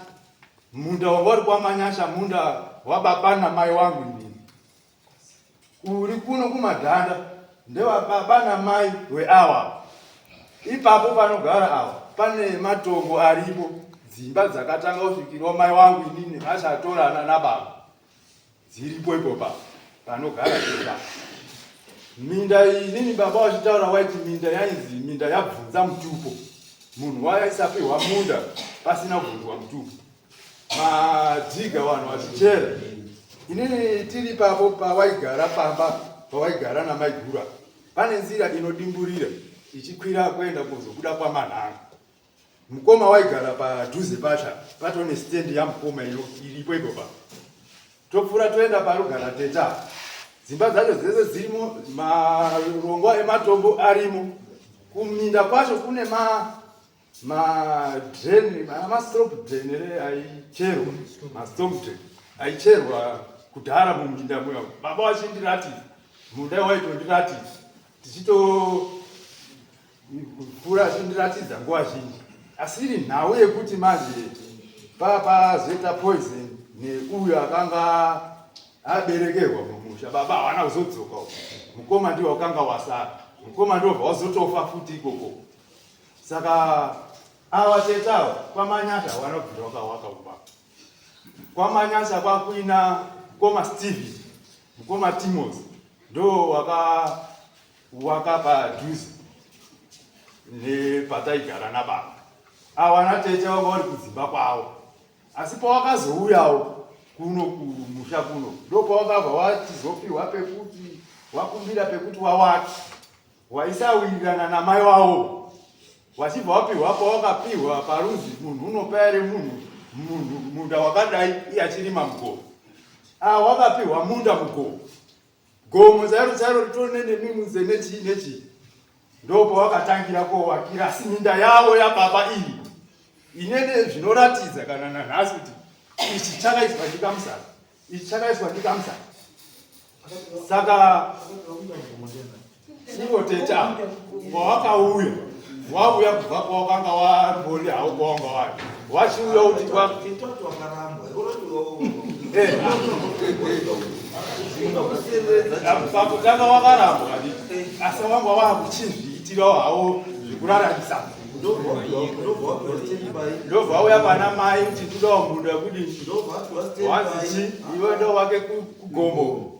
munda wanga uri kwaManyasha munda wababa namai wangu ndini. Uri kuno kumadhanda ndewababa namai weawa. Ipapo panogara awa pane matombo aripo dzimba dzakatanga kusvikirwa mai wangu inini achatorana nababa. Dziripo ipopa panogara teta. Minda iyi inini baba vachitaura waiti minda yainzi minda yabvunza mutupo. Munhu waisapihwa munda pasina kubvunzwa mutupo. Madhiga vanhu vachichera. Inini tiri ipapo pawaigara pamba pawaigara namaigura. Pane nzira inodimburira ichikwira kuenda kuzobuda kwamanhanga. Mukoma waigara padhuze pacho patone stand yamukoma iyo iripo ipo pa. Topfuura toenda parugara teta. Dzimba dzacho dzese dzirimo marongwa ematombo arimo. Kuminda kwacho kune ma madrain ma stop drain ere aicherwa ma stop drain aicherwa kudhara muminda muya baba vachindiratidza munda waitondiratidza tichito Mvura achindiratidza nguva zhinji asi iri nhau yekuti manje papazoita poison neuyo akanga aberekerwa mumusha baba hawana kuzodzoka mukoma ndiwo wakanga wasara mukoma ndiwo bva wazotofa futi ikoko saka ava tete ava kwamanyasha hawana kubvira wakawaka kuba kwamanyasha kwakuina mukoma steven mukoma timothy ndo waka Waka padhuze nepataigara nababa awa natete vanga vari kudzimba kwavo asi pawakazouyawo kuno kumusha kuno ndopawakabva wachizopiwa pekuti wakumbira pekuti wawaki waisawirirana namai wavo wachibva wapiwa pawakapiwa parunzi munhu unopa here munhu munhu munda wakadai iye achirima mugomo ah wakapiwa munda mugomo Gomo chairo chairo ritori nemimuze nechii nechii ndopawakatangira kowakira asi minda yavo yababa iyi inene zvinoratidza kana nanhasi kuti ichi chakaiswa ndikamusana ichi chakaiswa ndikamusana saka ivo teta pawakauya wauya kubva kwawakanga wambori hawo kwawanga wari wachiuya kuti pakutanga wakarambwa asi wanga wakuchizviitirawo hawo zvekuraramisa ndobva wauya pana mai kuti ndodawo munda wekudini wazichi iwe ndo wake kugomo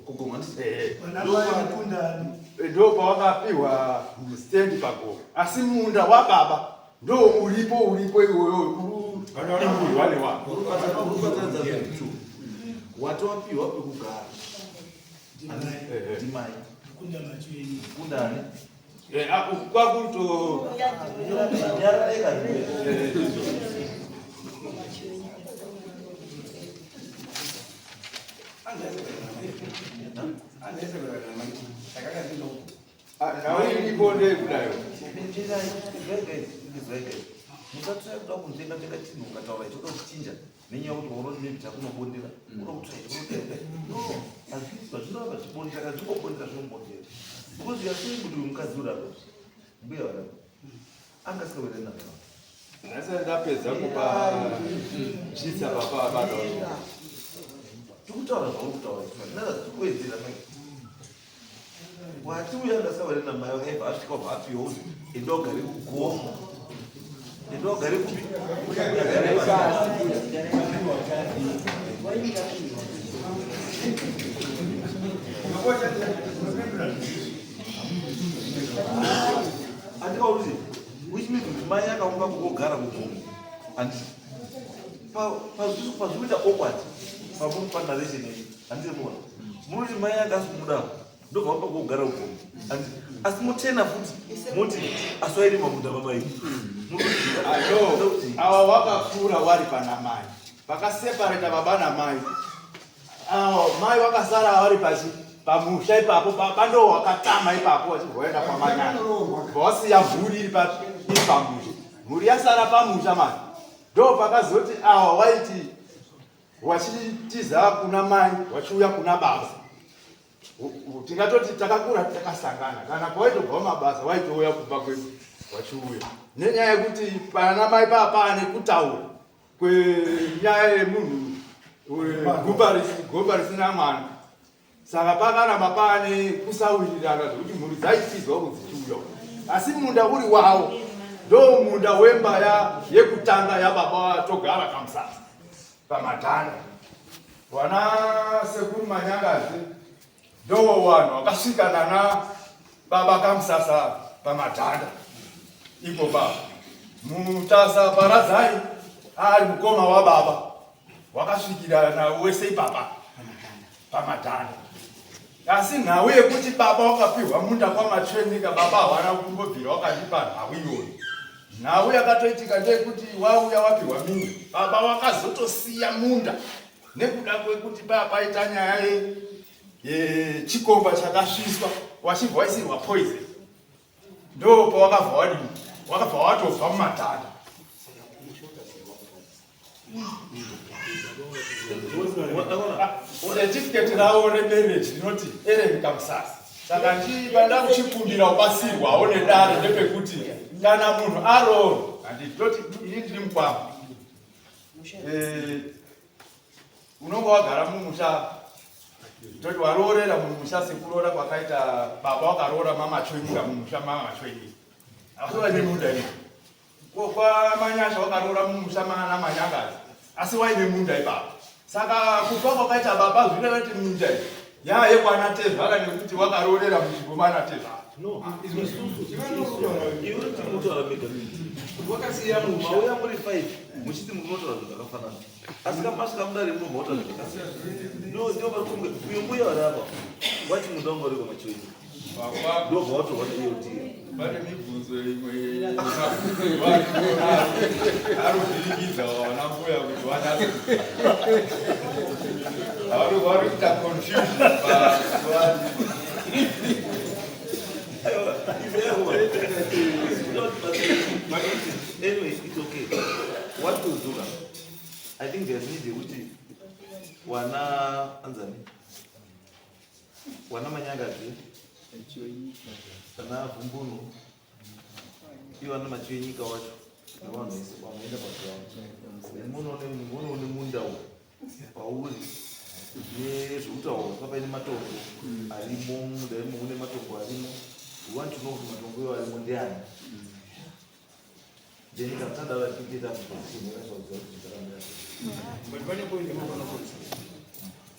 ndo pawakapiwa stendi pagomo asi munda wababa ndo uripo uripo iwoyo urikurimburwa newako watowapiwa pekugara ndimai kundani kwakuto nhau iripo ndeyekudayo. Musatsvaya kuda kunzvenga nzvenga chinhu ukataura ichi uda kuchinja nenyaya yekuti waona kuti maybe takunobondera uda kutsvaya ichi unoda no hazviizwa zvinoramba zvibondera kana zvingobondera zvinobondera because you are saying kuti uyu mukadzi urapa mbuya varapa anga asingawirani namai vake. Ndasati ndapedza kupa svitsa baba abada. Tikutaura zvauri kutaura tikuwedzera mai. Wati uya ndasawere namai vakaibva asvika ubva apiwa uzi enda ugare kugomo. Enda ugare kupi? Ugare pasi. Andikauri which means kuti mai akaunga kugogara kugomo. Andisi pazvikuita awkward pamuri panarration iyi handiri muona munoti mai anga asikubuda ndobva vamba kogara uko asi motena futi moti asi wairima munda vamai awa wakakura wari pana mai vakasepareta baba namai awa mai wakasara wari pachi pamusha ipapo baba ndo wakatama ipapo wachibva waenda kwamanyana wasiya mhuri iri pamusha mhuri yasara pamusha mani ndo pakazoti awa waiti wachitiza kuna mai wachiuya kuna baba tingatoti takakura takasangana kana kwaitobva mabasa waitouya kumba kwedu wachiuya nenyaya yekuti pana mai paa paane kutaura kwenyaya yemunhu gumba risina mwana Saka pakaramba paane kusawirirana zvekuti mhuri dzaitizwa uku dzichiuya uku. Asi munda uri wavo ndo munda wemba ya yekutanga yababa vatogara kamusasa pamadhanda. Wana sekuru Manyangazi ndo vanhu vakasvika nana baba kamusasa pamadhanda ipo baba. Mutasa Paradzai ari mukoma wababa wakasvikira na wese ipapa pamadhanda asi nhau yekuti baba wakapihwa munda kwamatsvenyika baba hawana kumbobvira wakandipa nhau iyoyo nhau yakatoitika ndeyekuti wauya wapihwa minda baba wakazotosiya munda nekuda kwekuti paya paita nyaya yechikomba chakasviswa wachibva waisirwa poison ndo pawakabva wadii wakabva watobva mumatanda Certificate ravo remarriage rinoti Eren Kamusasa. Saka ndibanda kuchikumbira kubatsirwawo nedare ndepekuti kana munhu aroorwa handiti toti ini ndiri mukwama eh, unonge wagara mumusha toti waroorera mumusha sekuroora kwakaita baba wakaroora mama chwenyika mumusha mama chwenyika asi vaine munda ii kwamanyasha wakaroora mumusha mana manyangazi asi waine munda ipapo saka kufa kwakaita baba zvireva kuti minda iyi yaa yekwana tezvara nekuti wakaroorera munzvimbo mana tezvara wakasiya mauya muri 5 muchiti munotaura zvinhu zvakafanana asi kamasvika mudare muno mautaura zvakasiyana ndo ndo pakunge uyo mbuya vari apa wati munda wanga uri kwamachoini ndobva watorwa neot pane mibvunzo imwe arovhiringidza vana mbuya kuti vanatse vari kuita confusion Anyway, it's okay. What we'll do now, I think there's need yekuti wana anzani wana manyangadzi kana vhumbunu ivo ana machivenyika wacho nevanhu vese vamuenda paground munoone munda uyu pauri nezvekutaura papaine matombo arimo munda imo mune matombo arimo we want to know kuti matombo iwo arimo ndeani then kana tadaro atiita position yakazoziva kuti zvakamira sei but pane point yamafana kuti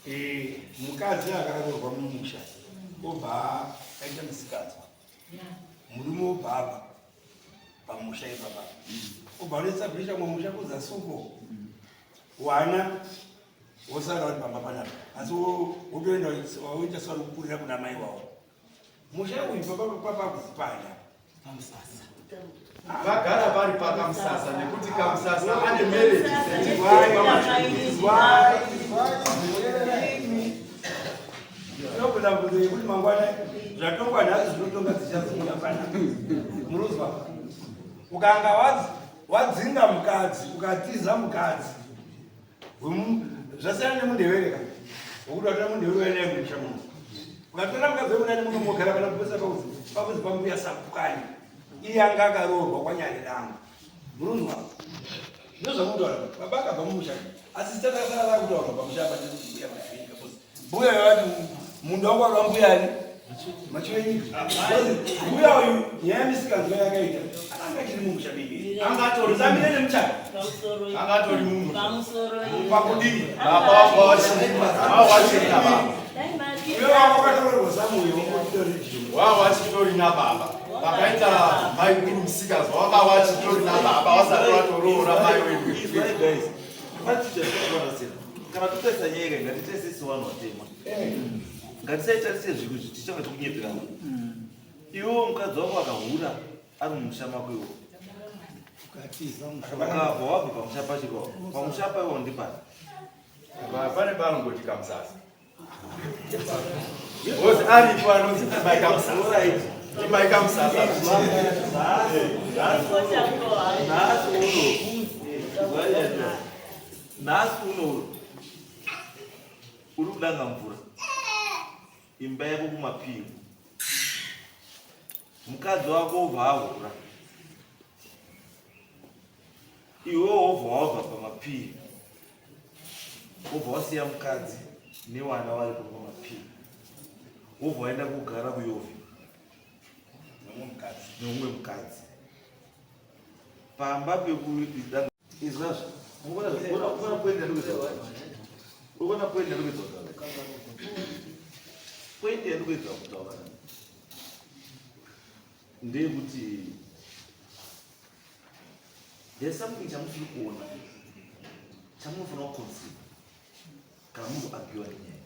eh, mukadzi akaroorwa mumusha obva aita musikanzwa murume obva abva pamusha ipapa obva anoestablisha mwe musha kuzasi uko wana wosara vari pamba panapa asi wotoenda woita sari kukurira kuna mai wavo musha uyu papa papa kuzipanda pamusasa vagara vari pakamusasa nekuti kamusasa ane marriage certificate tinogona bvunzo yekuti mangwana zvatongwa nhasi zvinotonga dzichazobuda panapa muruzwa ukanga wazi. Wadzinga mukadzi, ukatiza mukadzi. Zvasiyana nemundevere ka. Wokuti watora mundevere uya naye kumusha muno. Ukatora mukadzi wemunani muno mogara pana pose pauzi pakuzi pambuya sapukani. Iye anga akaroorwa kwanyarirangu. Murunzwa. Ndozvamutaura. Baba akabva mumusha. Asi zita rakasara rakutaurwa pamusha apa ndekuti mbuya Machivenyika. Mbuya yavati munda wangu wari wambuyani Machivenyika. Mbuya uyu nyaya yemisikanzwa yakaita akanga achiri mumusha mimi. Samire nemuchaka. Anga atori mumusha. Pakudii? Baba wangu wachiri nababa. Iwe wako wakatorerwa samuyo wangotitori. Wao wachitori nababa. Vakaita mai guru musikanzwa wanga wachitori nababa wasati watoroora mai wedu. Izwai guys. Kana totarisa nyaya iyi ngatitarise sevanhu vatema. Ngatisaitarise zvinhu izvi tichanga tikunyeperana. Iwewe mukadzi wako akahura ari mumusha mako iwo. Ukabva wabva pamusha pacho ipapo. Pamusha paiwo ndipani? Pane panongoti kamusasa. Because aripo anonzi ndimai kamusasa. Ndimai kamusasa. Nhasi uno. Nhasi uno uri kudanga mvura imba yako kumapiro mukadzi wako wobva ahura iwe wobva wabva pamapiro wobva wasiya mukadzi newana waripo pamapiro wobva waenda kugara kuyovi neumwe mukadzi pamba pekudanga izvazvo unoona poindi yandikuedza poindi yandikuedza kutaura poindi yandikuedza kutaura ndeyekuti there's something chamusiri kuona chamunofanira kuconsider kana munhu apiwa nenyaya.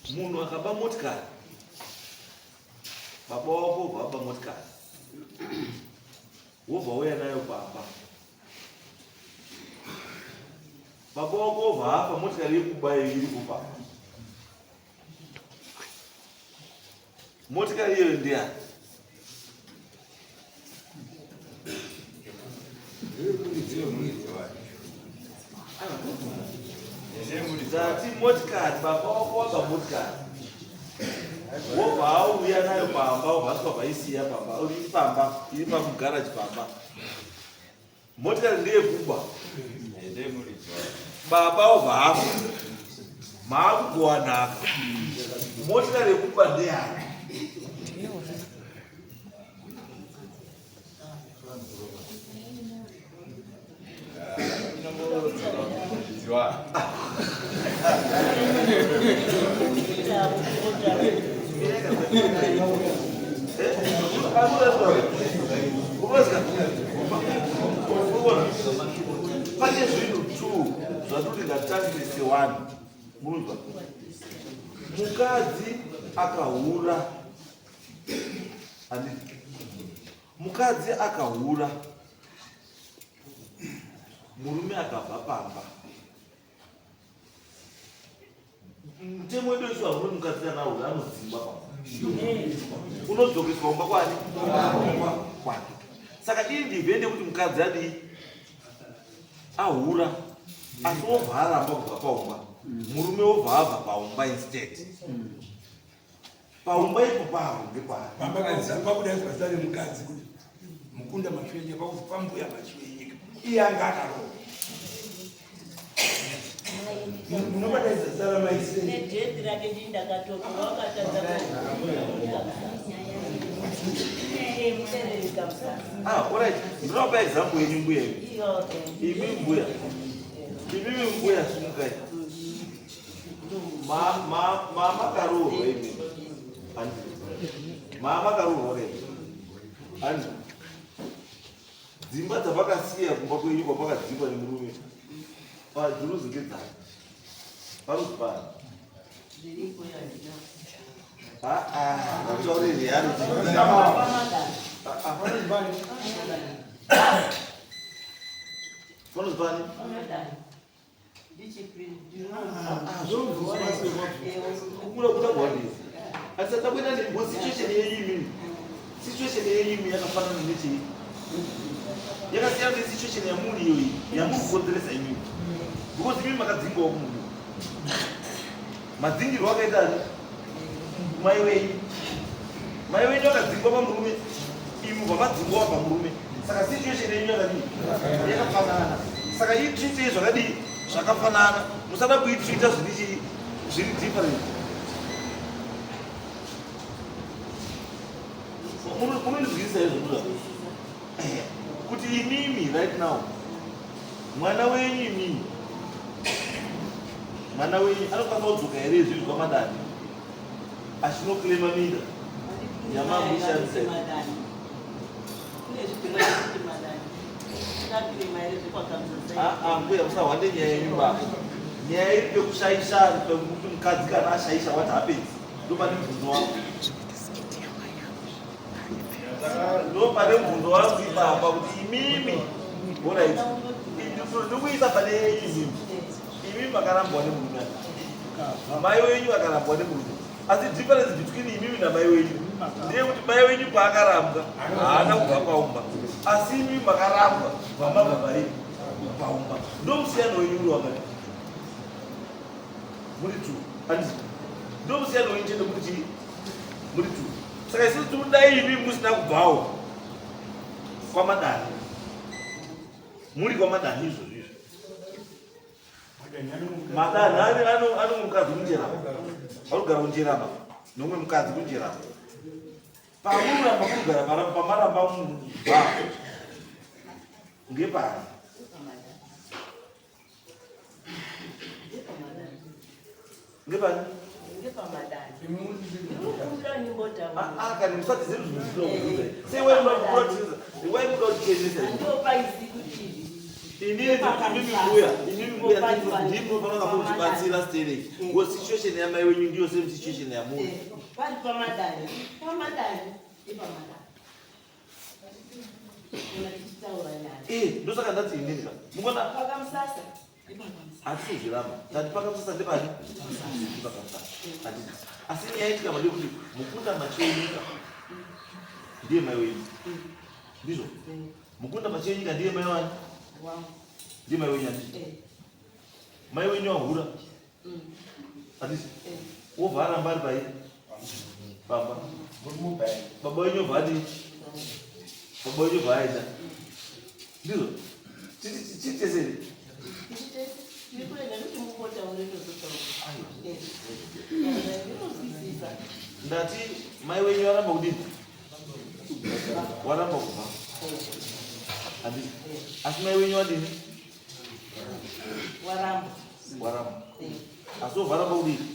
Munhu akaba motikari, baba wako wobva waba motikari, wobva wauya nayo pamba, baba wako wobva afa, motikari yekuba iyo iripo pamba. Motikari iyoyo ndeyani? Tati motikari, baba wako waba motikari wobva auya nayo pamba, wobva asvika vaisiya pamba, iri pamba, iri pamugaraji pamba. Motikari ndeyekuba. Baba wobva afa, maakugowa nhaka. Motikari yekuba ndeyani? Pane zvinhu two zvatoti ngatitange sewani munonzwa mukadzi akahura handiti mukadzi akahura murume akabva pamba mutemo wedu wesu hauri mukadzi kana ahura anodzingwa pamba unodzokeswa kumba kwani kwake saka iyi ndivhende kuti mukadzi adii ahura asi wobva aramba kubva paumba murume wobva abva paumba instead paumba ipo pavo ndekwani pabuda zita remukadzi kuti mukunda machivenyika pakuti pambuya machivenyika iye anga akarowa munobataidza zita ramaisei nedheti rake ndini ndakatotora wakatadza Ah, alright. Ndinopa example yenyu mbuya imi. Imi mbuya. Imimi mbuya simukai. Mama karoorwa imi. Handi. Mama karoorwa kai. Handi. Dzimba dzavakasiya kumba kwenyu kwapakadzingwa nemurume. Padziruzi ngedzani. Paruzi pani. Ah ah, ngataure reality. Ah ah. Paruzi pani. Kukura kuda kuwandisa. Asi takuenda nesituation yenyu imimi. Situation yenyu imi yakafanana nechii? Yakasiyana nesituation yamuri iyoyi yamuri kukonzeresa imimi. Because imimi makadzingwawo kumurume. Madzingirwo akaita ani? Mai wenyu. Mai wenyu vakadzingwa pamurume, imi ubva madzingwawo pamurume. Saka situation yenyu yakadii? Yakafanana. Saka itreatei zvakadii? Zvakafanana. Musada kuitreata zviri chii? Zviri different. Munondizwisisa here zvandinoda? Kuti imimi right now mwana wenyu imimi mwana wenyu anokwanisa kudzoka here izvizvi kwamadani achinoklema minda yamamushandisa mbuya musahwande nyaya yenyu baba. Nyaya iri pekushaisha pekuti mukadzi kana ashaisha what happens ndopane mubvunzo wangu. Ndopane mubvunzo wangu ipapa kuti imimi orit ndikuisa pane yenyu imimi imimi makarambwa nemurume mai wenyu akarambwa nemurume asi difference between imimi namai wenyu ndeyekuti mai wenyu paakarambwa haana kubva paumba asi imimi makarambwa vamabva pai paumba ndomusiyano wenyu uri wakati muri two handiti ndomusiyano wenyu chete muri chii muri two saka isusu tikudai imi musina kubvawo kwamadani muri kwamadani izvozvo izvo madanhi ari ano mukadzi kunjerama arikugara kunjerama nomwe mukadzi kunjerama pamuramba kugara pamaramba mubva ngepari ngepani kani musati zvinhu zvinhu sei wai muda kutichenesa inini imimi mbuya imimi mbuya ndimi munofanira kutibatsira stereki because situation yamai wenyu ndiyo same situation yamuri pari pamadani pamadani ipamadani Eh, ndosaka ndati inini ka mukona hatisi kuzviramba tati pakamusasa ndepani ndepakamusasa hatiti asi nyaya itika made kuti mukunda machenyika ndiye mai wenyu ndizvo mukunda machenyika ndiye mai wani ndiye mai wenyu handiti mai wenyu ahura handiti wobva aramba ari pai baba baba wenyu obva adii baba wenyu obva aenda ndizvo chiteseri ndati mai wenyu varamba kudini waramba kubva handiti asi mai wenyu vadini waramba waramba asi wobva aramba kudini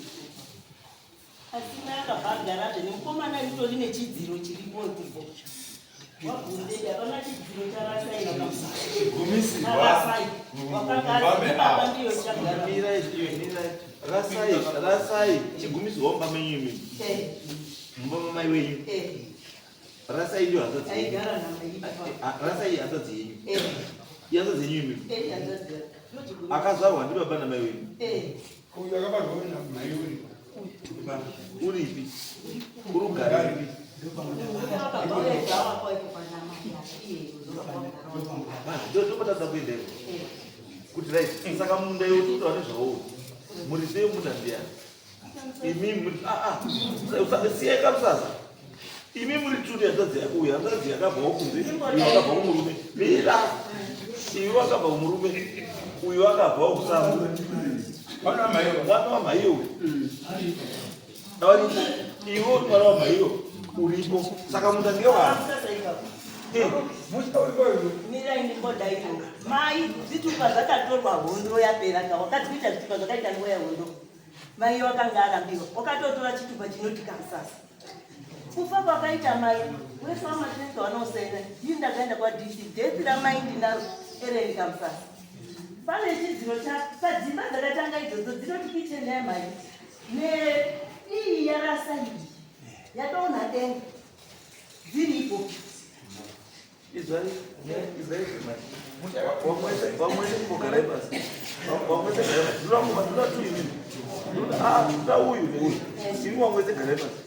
Asi mai akabva agarazve nemukomana ritori nechidziro chiripo ipo. Wabvunzei hapana chidziro charasai Chigumisirwa. Rasai. Wakagara baba ndiyo chagara. Mirai, mirai. Rasai, rasai. Chigumisirwa mumba menyu imi. Mumba mamai wenyu. Rasai ndiyo hanzvadzi yenyu. Aigara namai. Ah, Rasai hanzvadzi yenyu. Ihanzvadzi yenyu imi. Hanzvadzi. Ndochigumisa. Akazvarwa ndibaba namai wenyu. Uyu akabarwa namai uri. Uripi? Urugare. Ndopatadza kuenda iko. Kuti right, saka munda iwo tikutaura nezvawo. Muridzi wemunda ndiyani? Imi muri ah ah. Siyai kamusasa. Imi muri turi hanzvadzi yako uyu hanzvadzi yakabvawo kunze uyu akabva kumurume. Mira. Iwe wakabva kumurume. Uyu akabvawo kusango. Mwana wamai Mwana wamhaiyo uyu. Awari iwe uri mwana wamhaiyo uripo. Saka munda ngewani? Musha uri kwayo. Mirai ndimbodaiko. Mai zvitupa zvakatorwa hondo yapera ka wakati kuita zvitupa zvakaita nguva yehondo. Mai wakanga arambiwa. Wakatotora chitupa chinoti kamusasa. Kufa kwakaita mai wese wamatinenge wanosaina. Ini ndakaenda kwa DC death ramai ndinaro ereni kamusasa. Pane chidziro cha padzimba dzakatanga idzodzo dzinoti kitchen yamai ne iyi yarasa iyi yadonha denga dziripo. Izwai, izwai zvimai. Vamwese kumbogarai pasi. Vamwese garai pasi. Ndinoda kumba, ndinoda tu imimi. Ndinoda ah, ndinoda uyu neuyu. Imi vamwese garai pasi.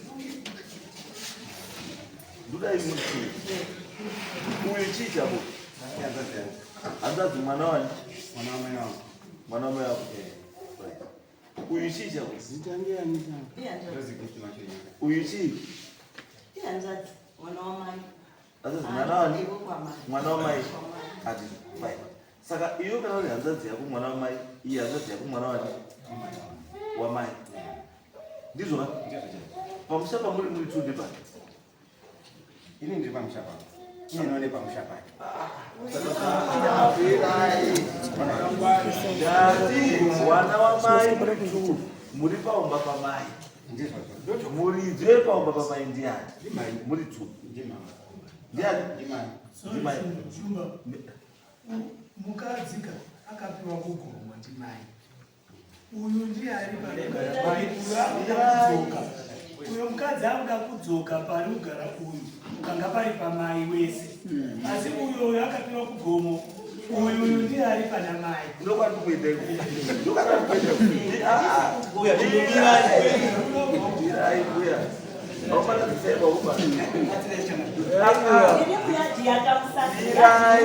Ndudai muri chii? Uyu chii chako? Hanzvadzi mwana wani? Mwana wamai wangu. Mwana wamai wako. Uyu chii chako? Zita ndiani? Uyu chii? Ihanzvadzi mwana wamai. Hanzvadzi mwana wani? Mwana wamai. Ati fine. Saka iyo kana uri hanzvadzi yako mwana wamai, iyi hanzvadzi yako mwana wani? Wamai. Ndizvo ka? Pamusha pamuri muri two ndepani? Ini ndiri pamusha pangu. Iye none pamusha pake. Ndati mwana wamai muri two muri paumba pamai. Muridzi wepaumba pamai ndiani? Muri two. Ndiani? Ndimai. Mukadzi ka akapiwa kugomo ndimai. Uyu ndiye ari parikugara mai, uyu akuda kudzoka. Uyo mukadzi akuda kudzoka pari kugara uyu, panga pari pamai wese. Asi uyo uyo akapiwa kugomo, uyu uyu ndiye ari pana mai. Ndokwandikuenda iko. Ndokwandikuenda iko. Ah, Uya, chimbomirai. Mirai mbuya. Haufana kusema uba. Iri kuyadhi yakamusasa. Mirai.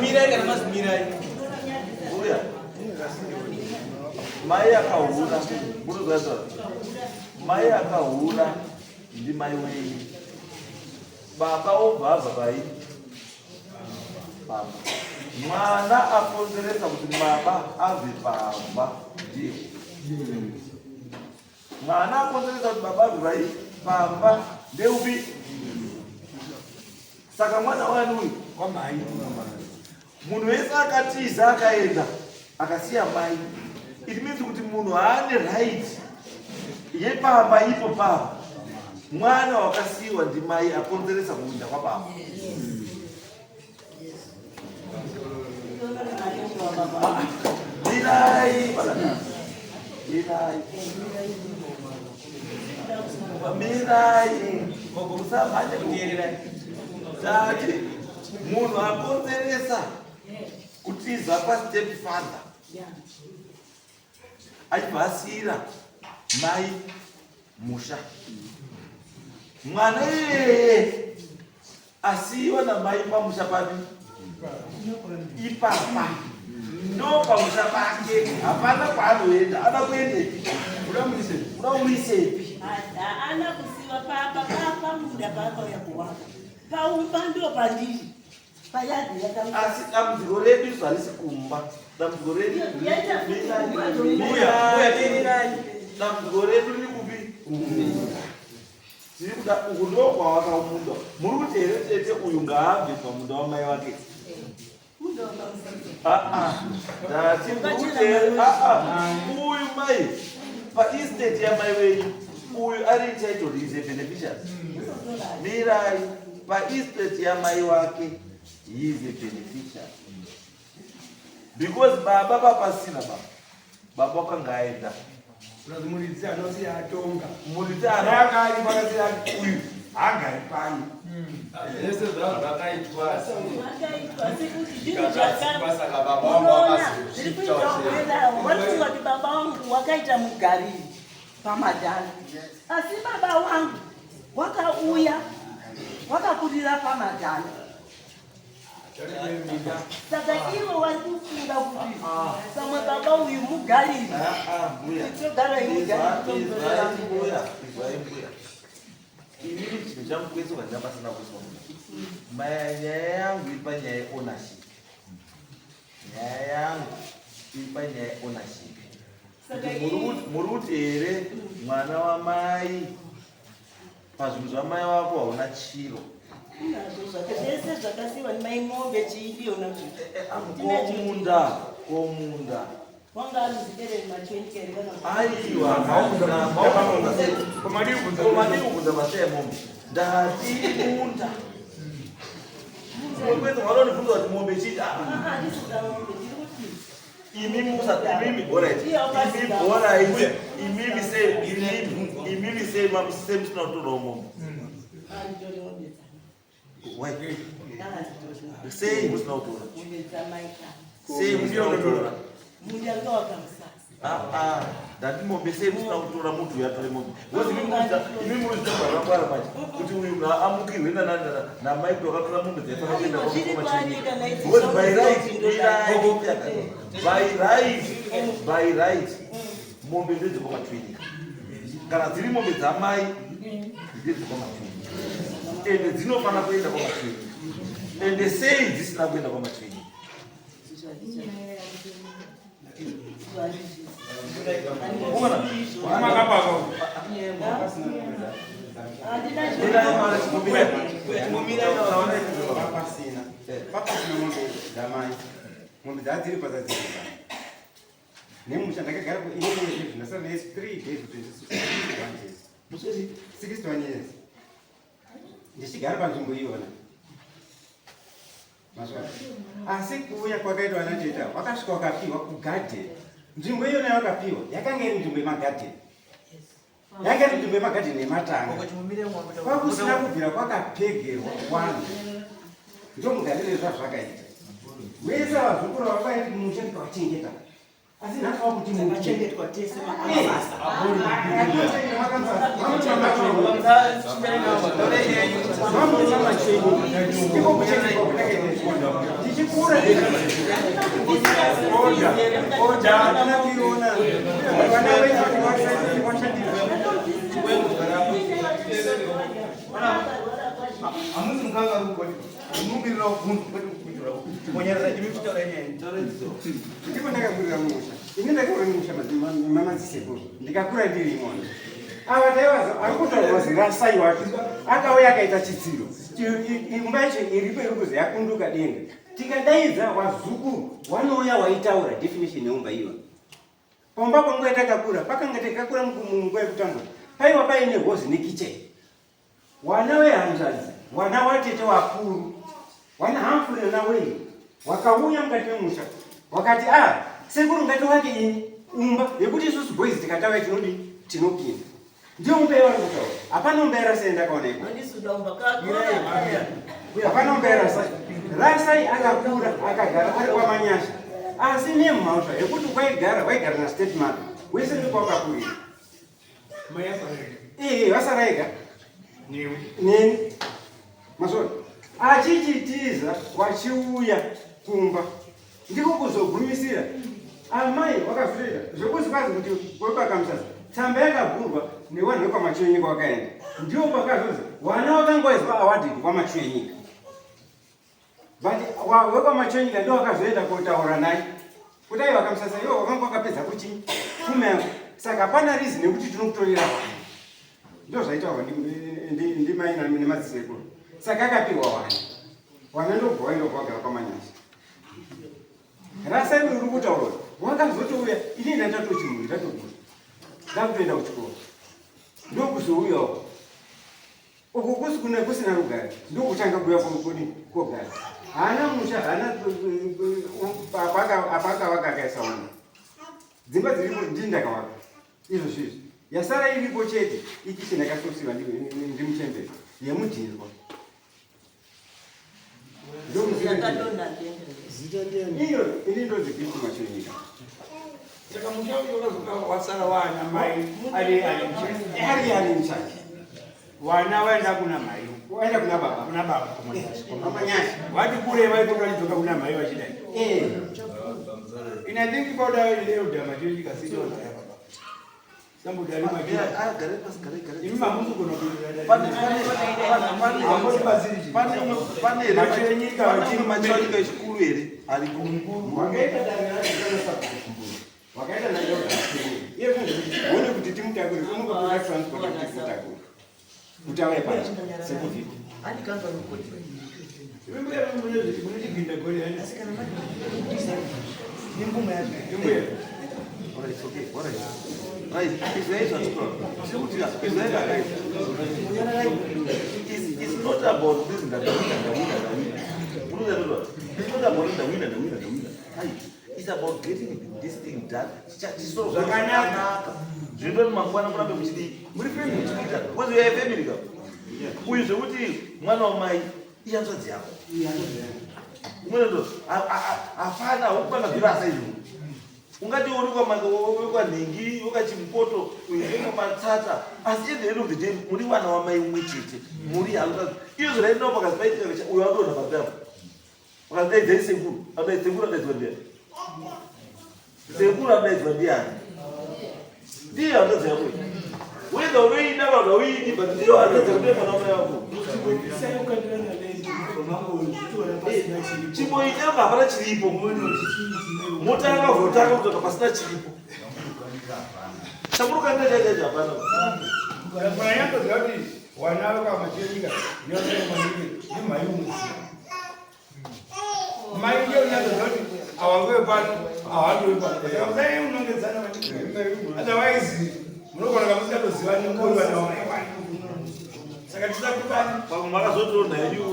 Mirai kana mazi mirai. Mbuya. Mai akahura. Murikuziva Mai akahura ndimai wenyu. Baba obva abva pai? Baba. Mwana akonzeresa kuti baba abve pamba ndiye. Mwana akonzeresa kuti baba abve pai? Pamba ndeupi? Saka mwana wani uyu? Wamai. Munhu wese akatiza akaenda akasiya mai. It means kuti munhu haane right yepamba ipo papa. Mwana wakasiyiwa ndimai akonzeresa kuwinda kwababa. Mirai, mirai, mirai, musamhanye Teererai. Tati munhu akonzeresa kutiza kwastep father achibva asiyira mai musha. Mwana iyeye asiyiwa namai pamusha papi? Ipapa ndo pamusha pake, hapana kwaanoenda. Ada kuendepi? Uda umuisepi? Haana kusiwa papa pamuda paakauya kuwaka. Paumba ndo pandiri. Payadhi yakamusasa. Asi dambudziko redu isu harisi kumba. Dambudziko redu Yaita futi kumba Mbuya, Mbuya, teererai. Dambudziko redu riri kupi? Tiri kuda uku ndo kwawakaumunda. Muri kuti here tete uyu ngaabve pamunda wamai wake? Ah, ah. Ndati muri kuti here? Ah, ah. Uyu mai paestate yamai wenyu uyu ari entitled, he is a beneficiary. Mirai paestate yamai wake he is a beneficiary. Because baba papasina baba. Baba wakanga aenda. Plus muridzi anosiya atonga. Muridzi ano Akari pakasiya uyu haagari pano. Zvese zvava zvakaitwa Zvakaitwa sekuti zvinhu Zvakasikwa saka baba vangu zvakaona vakazozviitawo zviri kuitawo watifunga kuti baba vangu wakaita mugariri pamadhara, asi baba vangu wakauya wakakurira pamadhara. Saka ivo vari kufunga kuti pamwe baba uyu mugariri, Ah, ah, mbuya. togara Izwai mbuya, izwai mbuya. Inini chinhu changu kwese ukandira pasina kuiswa mbuya. Nyaya yangu iri panyaya yeownership. Nyaya yangu iri panyaya yeownership. Saka Kuti muri kuti here mwana wamai pazvinhu zvamai wako hauna chiro. Unazvo zvake zvese zvakasiyiwa nemai, mombe chiindiyona. Komunda, komunda. Wanga ari muzibereri machwenikere kana Aiwa, komadii kubvunza masaya mombe? Ndati munda. Kwete vanondibvunza kuti mombe chii? Ah, handisi mombe, ndiri kuti imimi musa imimi alright. Iye wakasika. Imimi alright. Imimi sei imimi sei sei musina kutorawo mombe? Handitori mombe dzangu. Why? Handitori Sei musina kutora? mombe dzamaika. Sei musina kutora? Munda nga wakamusasa. Ah, ndati mombe sei musina kutora muti uyo atore mombe because imi imi munoziva gwara manje kuti uyu amukirwe namai kuti wakatora mombe dzaifanira kuenda because by right by right by right mombe ndedzekwamatwinika kana dziri mombe dzamai ndedzekwamatwinika ende dzinofanira kuenda kwamatwinika ende sei dzisina kuenda kwamatwinika Papasina mombe dzamai, mombe dzadziri padzadziri nemusha ndakagara inini ndasara ne 3 days kuti 61 years ndichigara panzvimbo iyona. Asi kuuya kwakaitwa ana teta wakasvika wakapiwa kugadheni. Nzvimbo iyona yawakapiwa yakanga iri nzvimbo yemagadheni, yanga iri nzvimbo yemagadheni yematanga, kwakusina kubvira kwakapegerwa wanhu. Ndomugarire zvazvakaita wese vazukuru vakaiti musha tikawachengeta. Asi nhasi wakuti takachengetwa tese makamsasa. Tichikura vana vedu vashandira. Hamusi mukanga rugoni unomirira kubvunzwa kwete kupindura konyarara imi muchitaura nyaya. Ndipo ndakakurira mumusha. Ini ndakakurira mumusha mamadzisekuru. Ndikakura ndiri imona. Ava taivaza ari kutaurwa zirasai wacho. Akauya akaita chidziro. Imba yacho iripo iri kuzi yakunduka denga. Tikadaidza wazukuru wanouya waitaura definition yeumba iyo. Pamba panguva yatakakura pakanga takakura munguva yekutambura. Paiwa paine hozi nekicheni. Wana wehanzvadzi, wana watete wakuru, wana Humphrey nana Wayne wakauya mukati memusha wakati a ah, sekuru ngatiwake ini umba yekuti isusu boys tikatauya tinodi tinopinda. Ndiyo umba yavari kutaura. Hapana umba yarasai ndakaona iko. Hapana umba yarasai. Rasai akakura akagara ari kwamanyasha. Asi nemhosva yekuti kwaigara waigara na state mother. Wese ndiko wakakurira. Ee, vasara ega neni masvona achichitiza wachiuya kumba ndiko kuzogumisira amai wakazotoita zvekuzi kwazi kuti webaka musasa tsamba yakagurwa nevanhu vekwamachiwenyika wakaenda ndiwo pakazozi wana wakanga waizwa awarded kwamachiwenyika But wekwaMachenyika ndo wakazoenda kotaura naye kuti aiwa kamusasa iwe wakanga wakapedza kuchi pfuma yako saka hapana reason yekuti tinokutorera wani ndo zvaitaurwa ndimai nemadzisekuru saka akapiwa wani wana ndobva waenda kwagara kwamanyasha rasai uri kutaura wakazotouya ini ndatatochimhuri ndatogura ndakutoenda kuchikoro ndokuzouyawo Uku kusi kune kusina rugare ndokutanga kuya kudi kogara. Haana musha haana apakavaka akaisa wana. Dzimba dziripo ndini ndakavaka izvo zvizvi. Yasara iripo chete ikicheni yakasosiwa ndimuchembere yemudhirwa. Iyo ini ndonzi Gift Machonyika. Saka musha uyu wakazoka wasara wana mai ari ari ari ari mchaki. Wana waenda kuna mai. Waenda kuna baba. Kuna baba kumanyasi. Wati kure vaitoka lidzoka kuna mai vachidai. Eh. In I think about that elder Machonyika sitona ya baba. Pane chikuru here ari wakaita naye one kuti timutakure unokakuda transport kuti timutakure kuti auye pano sekuvhiko It's not about this ndawina ndawina ndawina. It's not about ndawina ndawina ndawina. It's about getting this thing done. Zvakanaka. Zvinoita kuti mangwana murambe muchidii? Muri family muchiita. Because you are a family ka. Uyu zvekuti mwana wamai ihanzvadzi yako. Umwe ndo hapana hukwana zvirasa izvo. Ungati uri wekwanhingi, wekachimukoto, uyu ndewekwaMatsatsa, asi at the end of the day muri vana wamai umwe chete, muri hanzvadzi. Izvo right now pakazi paitika cha uyu adonha pasi apo. Pakazi daidzai sekuru, adai sekuru adaidzwa ndiani? Sekuru adaidzwa ndiani? Ndiyo hanzvadzi yako iyi. Whether unoida kana hauidi, but ndiyo hanzvadzi yako, ndiyo mwana wamai vako. Chimboita kunge hapana chiripo. Motanga votanga kutsvaka pasina chiripo. Chamurukanira chaicho chaicho hapana. Unanyatsoziva kuti wana vekamachenyika ndimhai umuziva. Mai ndiye unyatsoziva kuti awange wepano awandi wepano. Saka musai unongedzana maningi. Otherwise munogona kunge musingatozivani muri vana vamai. Saka tisakutani. Pamwe makazotoona henyu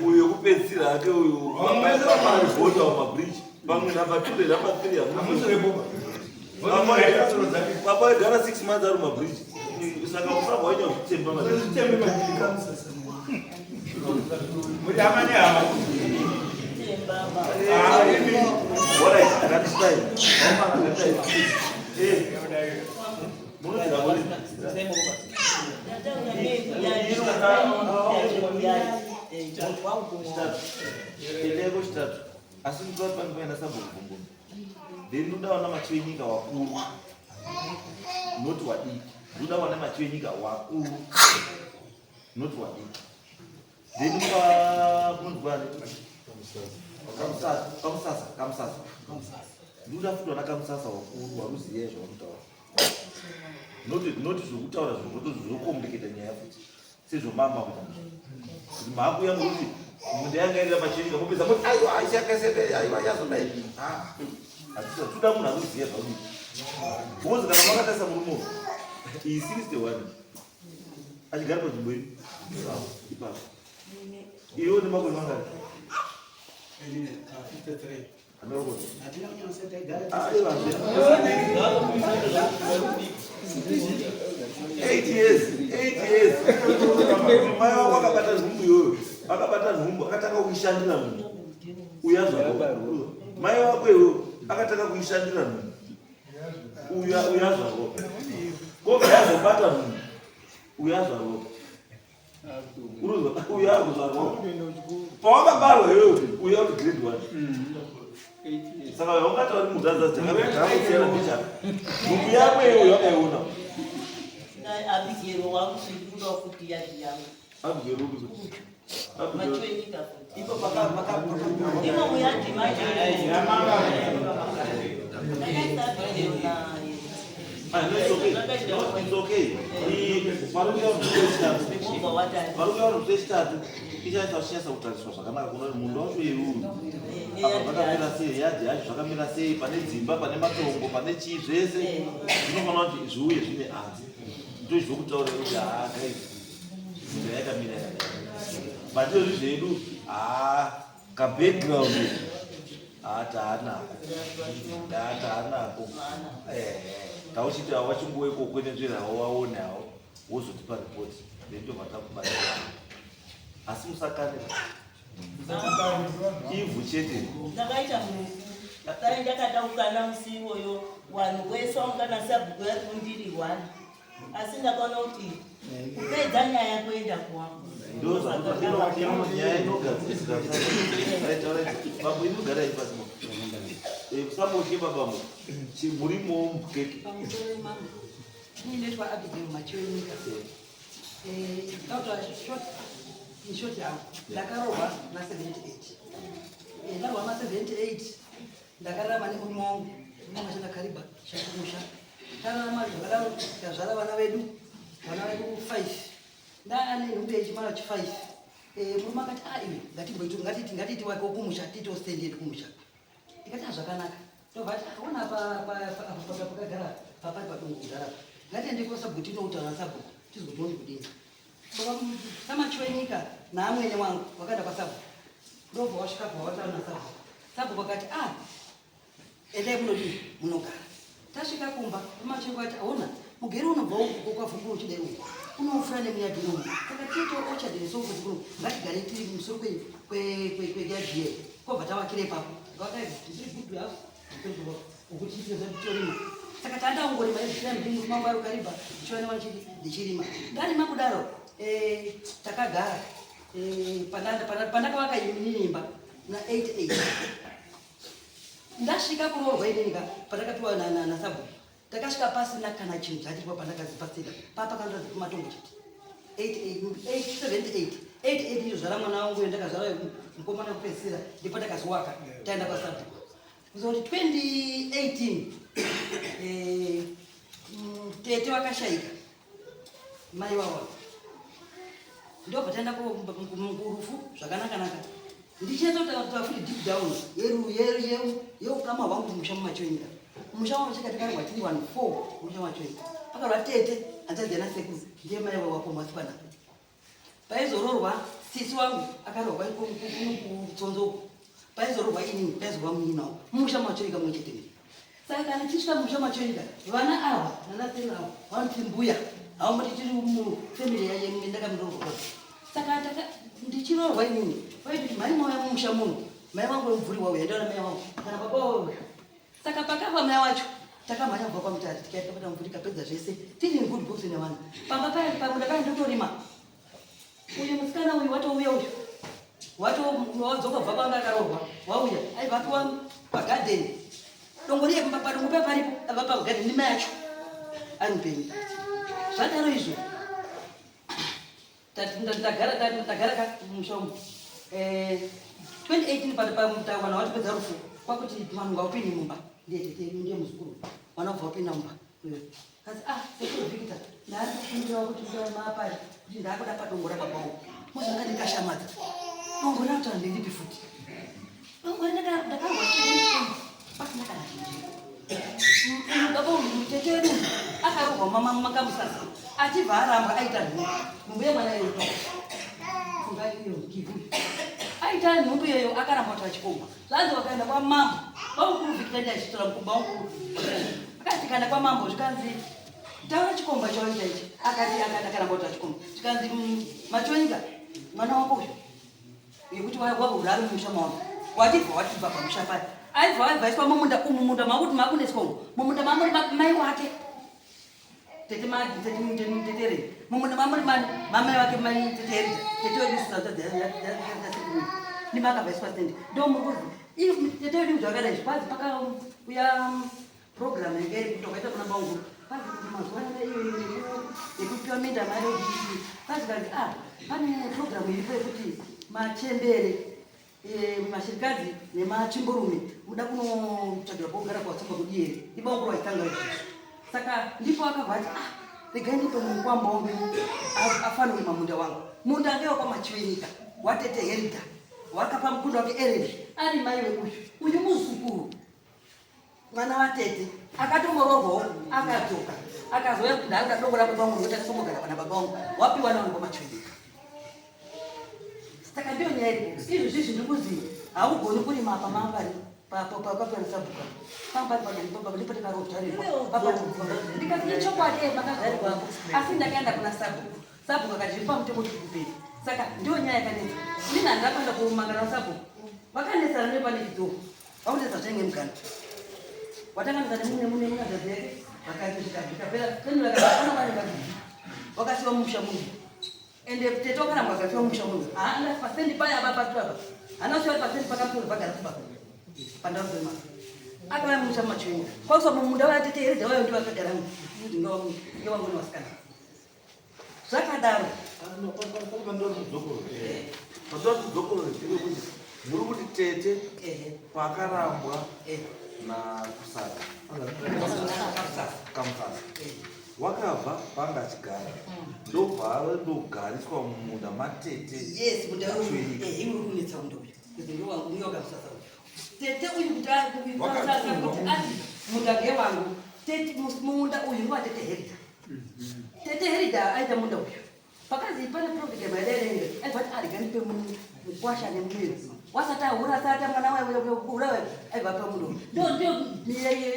uyu wekupedzisira hake uyu vamwe vota mumabridge pamwe number 2 nenumber 3 hamusirepo. Baba aigara 6 months ari mumabridge saka usabva wainya kuzvitemba maningi. Zvitembe maningi. Muri hama nehama. Alright, ngatisai. Vakomana, ngatisai. Eh, munoziva kuti Chitatu. Endai kuchitatu. Asi ndinoda kuti pange paina sabhuku Gongoni. Then ndoda vana machivenyika wakuru. Not wadiki. Ndoda vana machivenyika wakuru. Not wadiki. Then kwa kunzwani? Kamusasa, kamusasa, kamusasa. Ndoda futi vana kamusasa wakuru varuziva zvavanotaura. Not not zvokutaura zvokompliketa nyaya futi. Sezvo mama kuita kuti maakuya ngokuti munda yanga irira pachinyika mopedza moti aiwa aichakasete aiwa yazodai. Ah, hatisa toda munhu anoziva zvauri. Because kana makatarisa murume uyu, iyi 61 achigara panzvimbo iyi ipapo. Iwe une makore mangani? Eight years, 8 years. Mai wako akabata nhumbu iyoyo, akabata nhumbu, akatanga kuishandira nhumbu. Uyu azvarwa. Mai wako iyoyo akatanga kuishandira nhumbu. Uyu uyu azvarwa. Kobva yazobata nhumbu. Uyu azvarwa. Uruzwa uyu akuzvarwa. Pawakabarwa iyoyo, uyu ari grade 1. Saka ungatauri munhu azazakasiyana mbichana. Nhumbu yako iyoyo wakaiona. Abigail wangu zvikuda kuti yadhi yangu. Abigail upi? Abigail. Machivenyika futi. Imo muyadhi macho. Ndakaisa Abigail naye. Ah, no, it's okay. No, it's okay. Paruka Mobva watatu. paruka vanhu chechitatu ichaisa chinyasa kutariswa zvakanaka kuona kuti munda wacho iuyu apa zvakamira sei, yadhi yacho zvakamira sei, pane dzimba, pane matongo, pane chii, zvese zvinofanira kuti zviuye zvine anzi ndozvokutaura kuti haa guys, nzira yakamira yakadai, but izvozvi zvedu haa kabackground haa taanako, taanako tauchiti wachinguva ikoko nenzverawo waone hawo wozotipa ripoti, then tobva takubatsira. Asi musakane ivhu chete. Ndakaita mufu dai ndakada kukana musi iwoyo, vanhu wese wangana sabhuku yari kundiri one, asi ndakaona kuti kupedza nyaya kuenda kuwangu. Nyaya inogadzirisika. Right, alright. Bambo, inogara ipasi musambotye babamo murimo mukeke. Pamusoro imama, inoitwa Abigail Machiwenyika. Taura short, in short yangu, ndakarohwa na78. Ndarohwa ma78, ndakararama nemurume wangu mashanda Kariba Shakumusha. Tararama zvakadaro, tikazvara vana vedu, vana vedu 5. Ndaane nhumbu yechimwana chi5. Murume akati, a iwe, ngatimboiti ngatiti ngatiti wake kumusha, tiitewo stand yedu kumusha. Ndikati, "Ah, zvakanaka." Ndobva ati, "Ona apa pakagara papari padongo kudhara, ngatiende kwasabhuku tinoutaura nasabhuku tizoti kudini." Samachiwenyika naamwene wangu wakaenda kwasabhuku, ndobva wasvika pawataura nasabhuku. Sabhuku akati, "A, endai munodii, munogara." Tasvika kumba, machiwenyika akati, "Aona mugeri unobva kwavhunguru uchidai uku unofura nemuyadhi unomu, saka tiitewo orchard nesoukuti kuno ngatigare tiri musoro kweyadhi yedu." Kobva tavakira ipapo, good house. wekuti titorima. Saka tandangorima every time ndiri murume wangu ari kuKariba, ndichiona vachiti ndichirima. Ndarima kudaro, takagara pandakavaka inini imba na 88 ndasvika kuroorwa inini ka pandakapiwa nasabhuku takasvika pasina kana chinhu chachiripo pandakazipasira papakandoradza kumatongo chete 78 88 ndozvara mwana wangu uyo ndakazvara mukomana wekupedzisira ndipo takazowaka taenda kwasabhuku kuzoti 2018 tete wakashaika mai wawa ndobva taenda kurufu zvakanaka-naka ndichinyatsotaura futi deep down yeukama hwangu musha mumachoinga musha wamacheka takarwa tiri vanhu four musha machoinga pakarwa tete hanzvadzi yana sekuru ndiye mai wako mwasikwana paizororwa sisi wangu akarorwa kutsonzo paizororwa inini paizorwa munyina wangu musha machoinga mwe chete saka kana tichisvika musha machoinga vana ava nana seni ava vanoti mbuya havamboti tiri mufamily yandakamirorwa saka ndichiroorwa inini vaiti mhai mauya mumusha muno mai vangu vemubvuri wauya ndaona mai vangu kana baba wauya saka pakafa mai wacho takamhanya kubva kwamutare tikaita pata mubvuri kapedza zvese tiri in good books nevana pamba paya pamuda paya ndotorima uyu musikana uyu watouya uyu wadzoka kubva kwanga akaroorwa wauya aibva apiwa pagadheni dongo riye padongo paya paripo abva pagadheni ndima yacho ari mupenyu zvadaro izvo ndagara ka musha umu 2018 vanhu vatopedza rufu kwakuti vanhu ngaupinde mumba ndiye tete ndiye muzukuru vana kubva wapinda mumba kasi ah sekuru Victor ndaari kukumbirawo kuti mapari kuti ndaakuda padongo rababa wangu mozvanga ndikashamadza dongo rataura ndiripi futi dongo ndakarwa pasina kana chinhu baba uyu tete wedu akarohwa mama makamusasa achibva arambwa aita nhumbu nhumbu yemwana iyoyo funga iyo kivu aita nhumbu iyoyo akaramba kuti achikomba zvanzi wakaenda kwamambo bamukuru Victor ndiye achitora mukumba mukuru akati tikaenda kwamambo zvikanzi taura chikomba chawaita ichi akati akati akaramba kuti achikomba zvikanzi machoinga mwana wako uyu yekuti wahura ari mumusha mawako wachibva watibva pamusha paya aibva aibva aiswa mumunda umu munda makuti makuneswa umu mumunda mamuri mai wake tete tetere mumunda mamuri mamai wake mai tete Herita tete wedu ndimakabvaiswa stendi ndomukuzi tete wedu zvakadai izvi kwanzi pakauya program yanga iri kuti wakaita kuna banguru kwanzi kuti mazuva ano iyo yekupiwa minda mari kwanzi kanzi ah pane program iripo yekuti machembere mashirikadzi nemachimborume muda kunotsvagira pokugara kwatsomba kudi here ibanguru vaitanga izvozvo saka ndipo akabva ati ah regai ndipe mukwamba wangu afanire mamunda wangu munda ange wakwamachivenyika watete Herita wakapa mukunda wake Ereni ari mai weuyu uyu muzukuru mwana watete akatomboroorwawo akadzoka akazouya kuti ndakuda dongo rababa vangu nokuti akasongogara pana baba vangu wapiwa navanhu kwamachivenyika saka ndiyo nyaya iri izvi zvizvi ndikuzi haugoni kurima apa mapari papanisabhuka ndikati ichokwadi makazvarirwapo asi ndakaenda kuna sabhuku sabhuku akati zviri pamutemo tikupei saka ndiyo nyaya yakanetsa inini handina kuenda kumangana nasabhuku vakanetsana nepane chidzoko vakunetsa zvainge mugana watanganisa nemunazadzi yake vakazvikapera vakasiwa mumusha munhu ende tete wakaramba akasiwa mumusha munhu haana pasendi paya apa patu apa haana kusiwa pasendi pakamusoro pagara kuba pandau dzema akauya mumusha mumachiwenga kwakusa mumunda watete here wayo ndiwo akagara ngewamwene wasikana zvakadaro muri kuti tete pakarambwa nakusasa kamusasa wakabva panga achigara ndobva ndogariswa mumunda matete yes munda uri kunetsa munda uyu ndiwakamusasa uyu tete uyu kuti kuti ati munda ngewangu tete munda uyu ndiwatete Herita tete Herita aita munda uyu pakazi pane program yadairenge aibva ati arega ndipe mukwasha nemuviri wasati ahura asati mwana urawe aibva apa munhu ndo ndio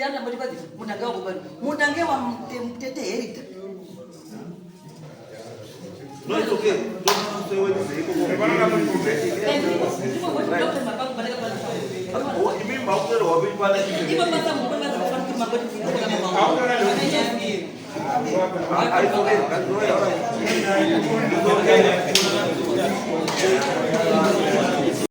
yandamboti kwazi munda ngewakubani munda ngewatete Herita No, it's okay. Don't say what you say. Imimi makutorerwa Thank you.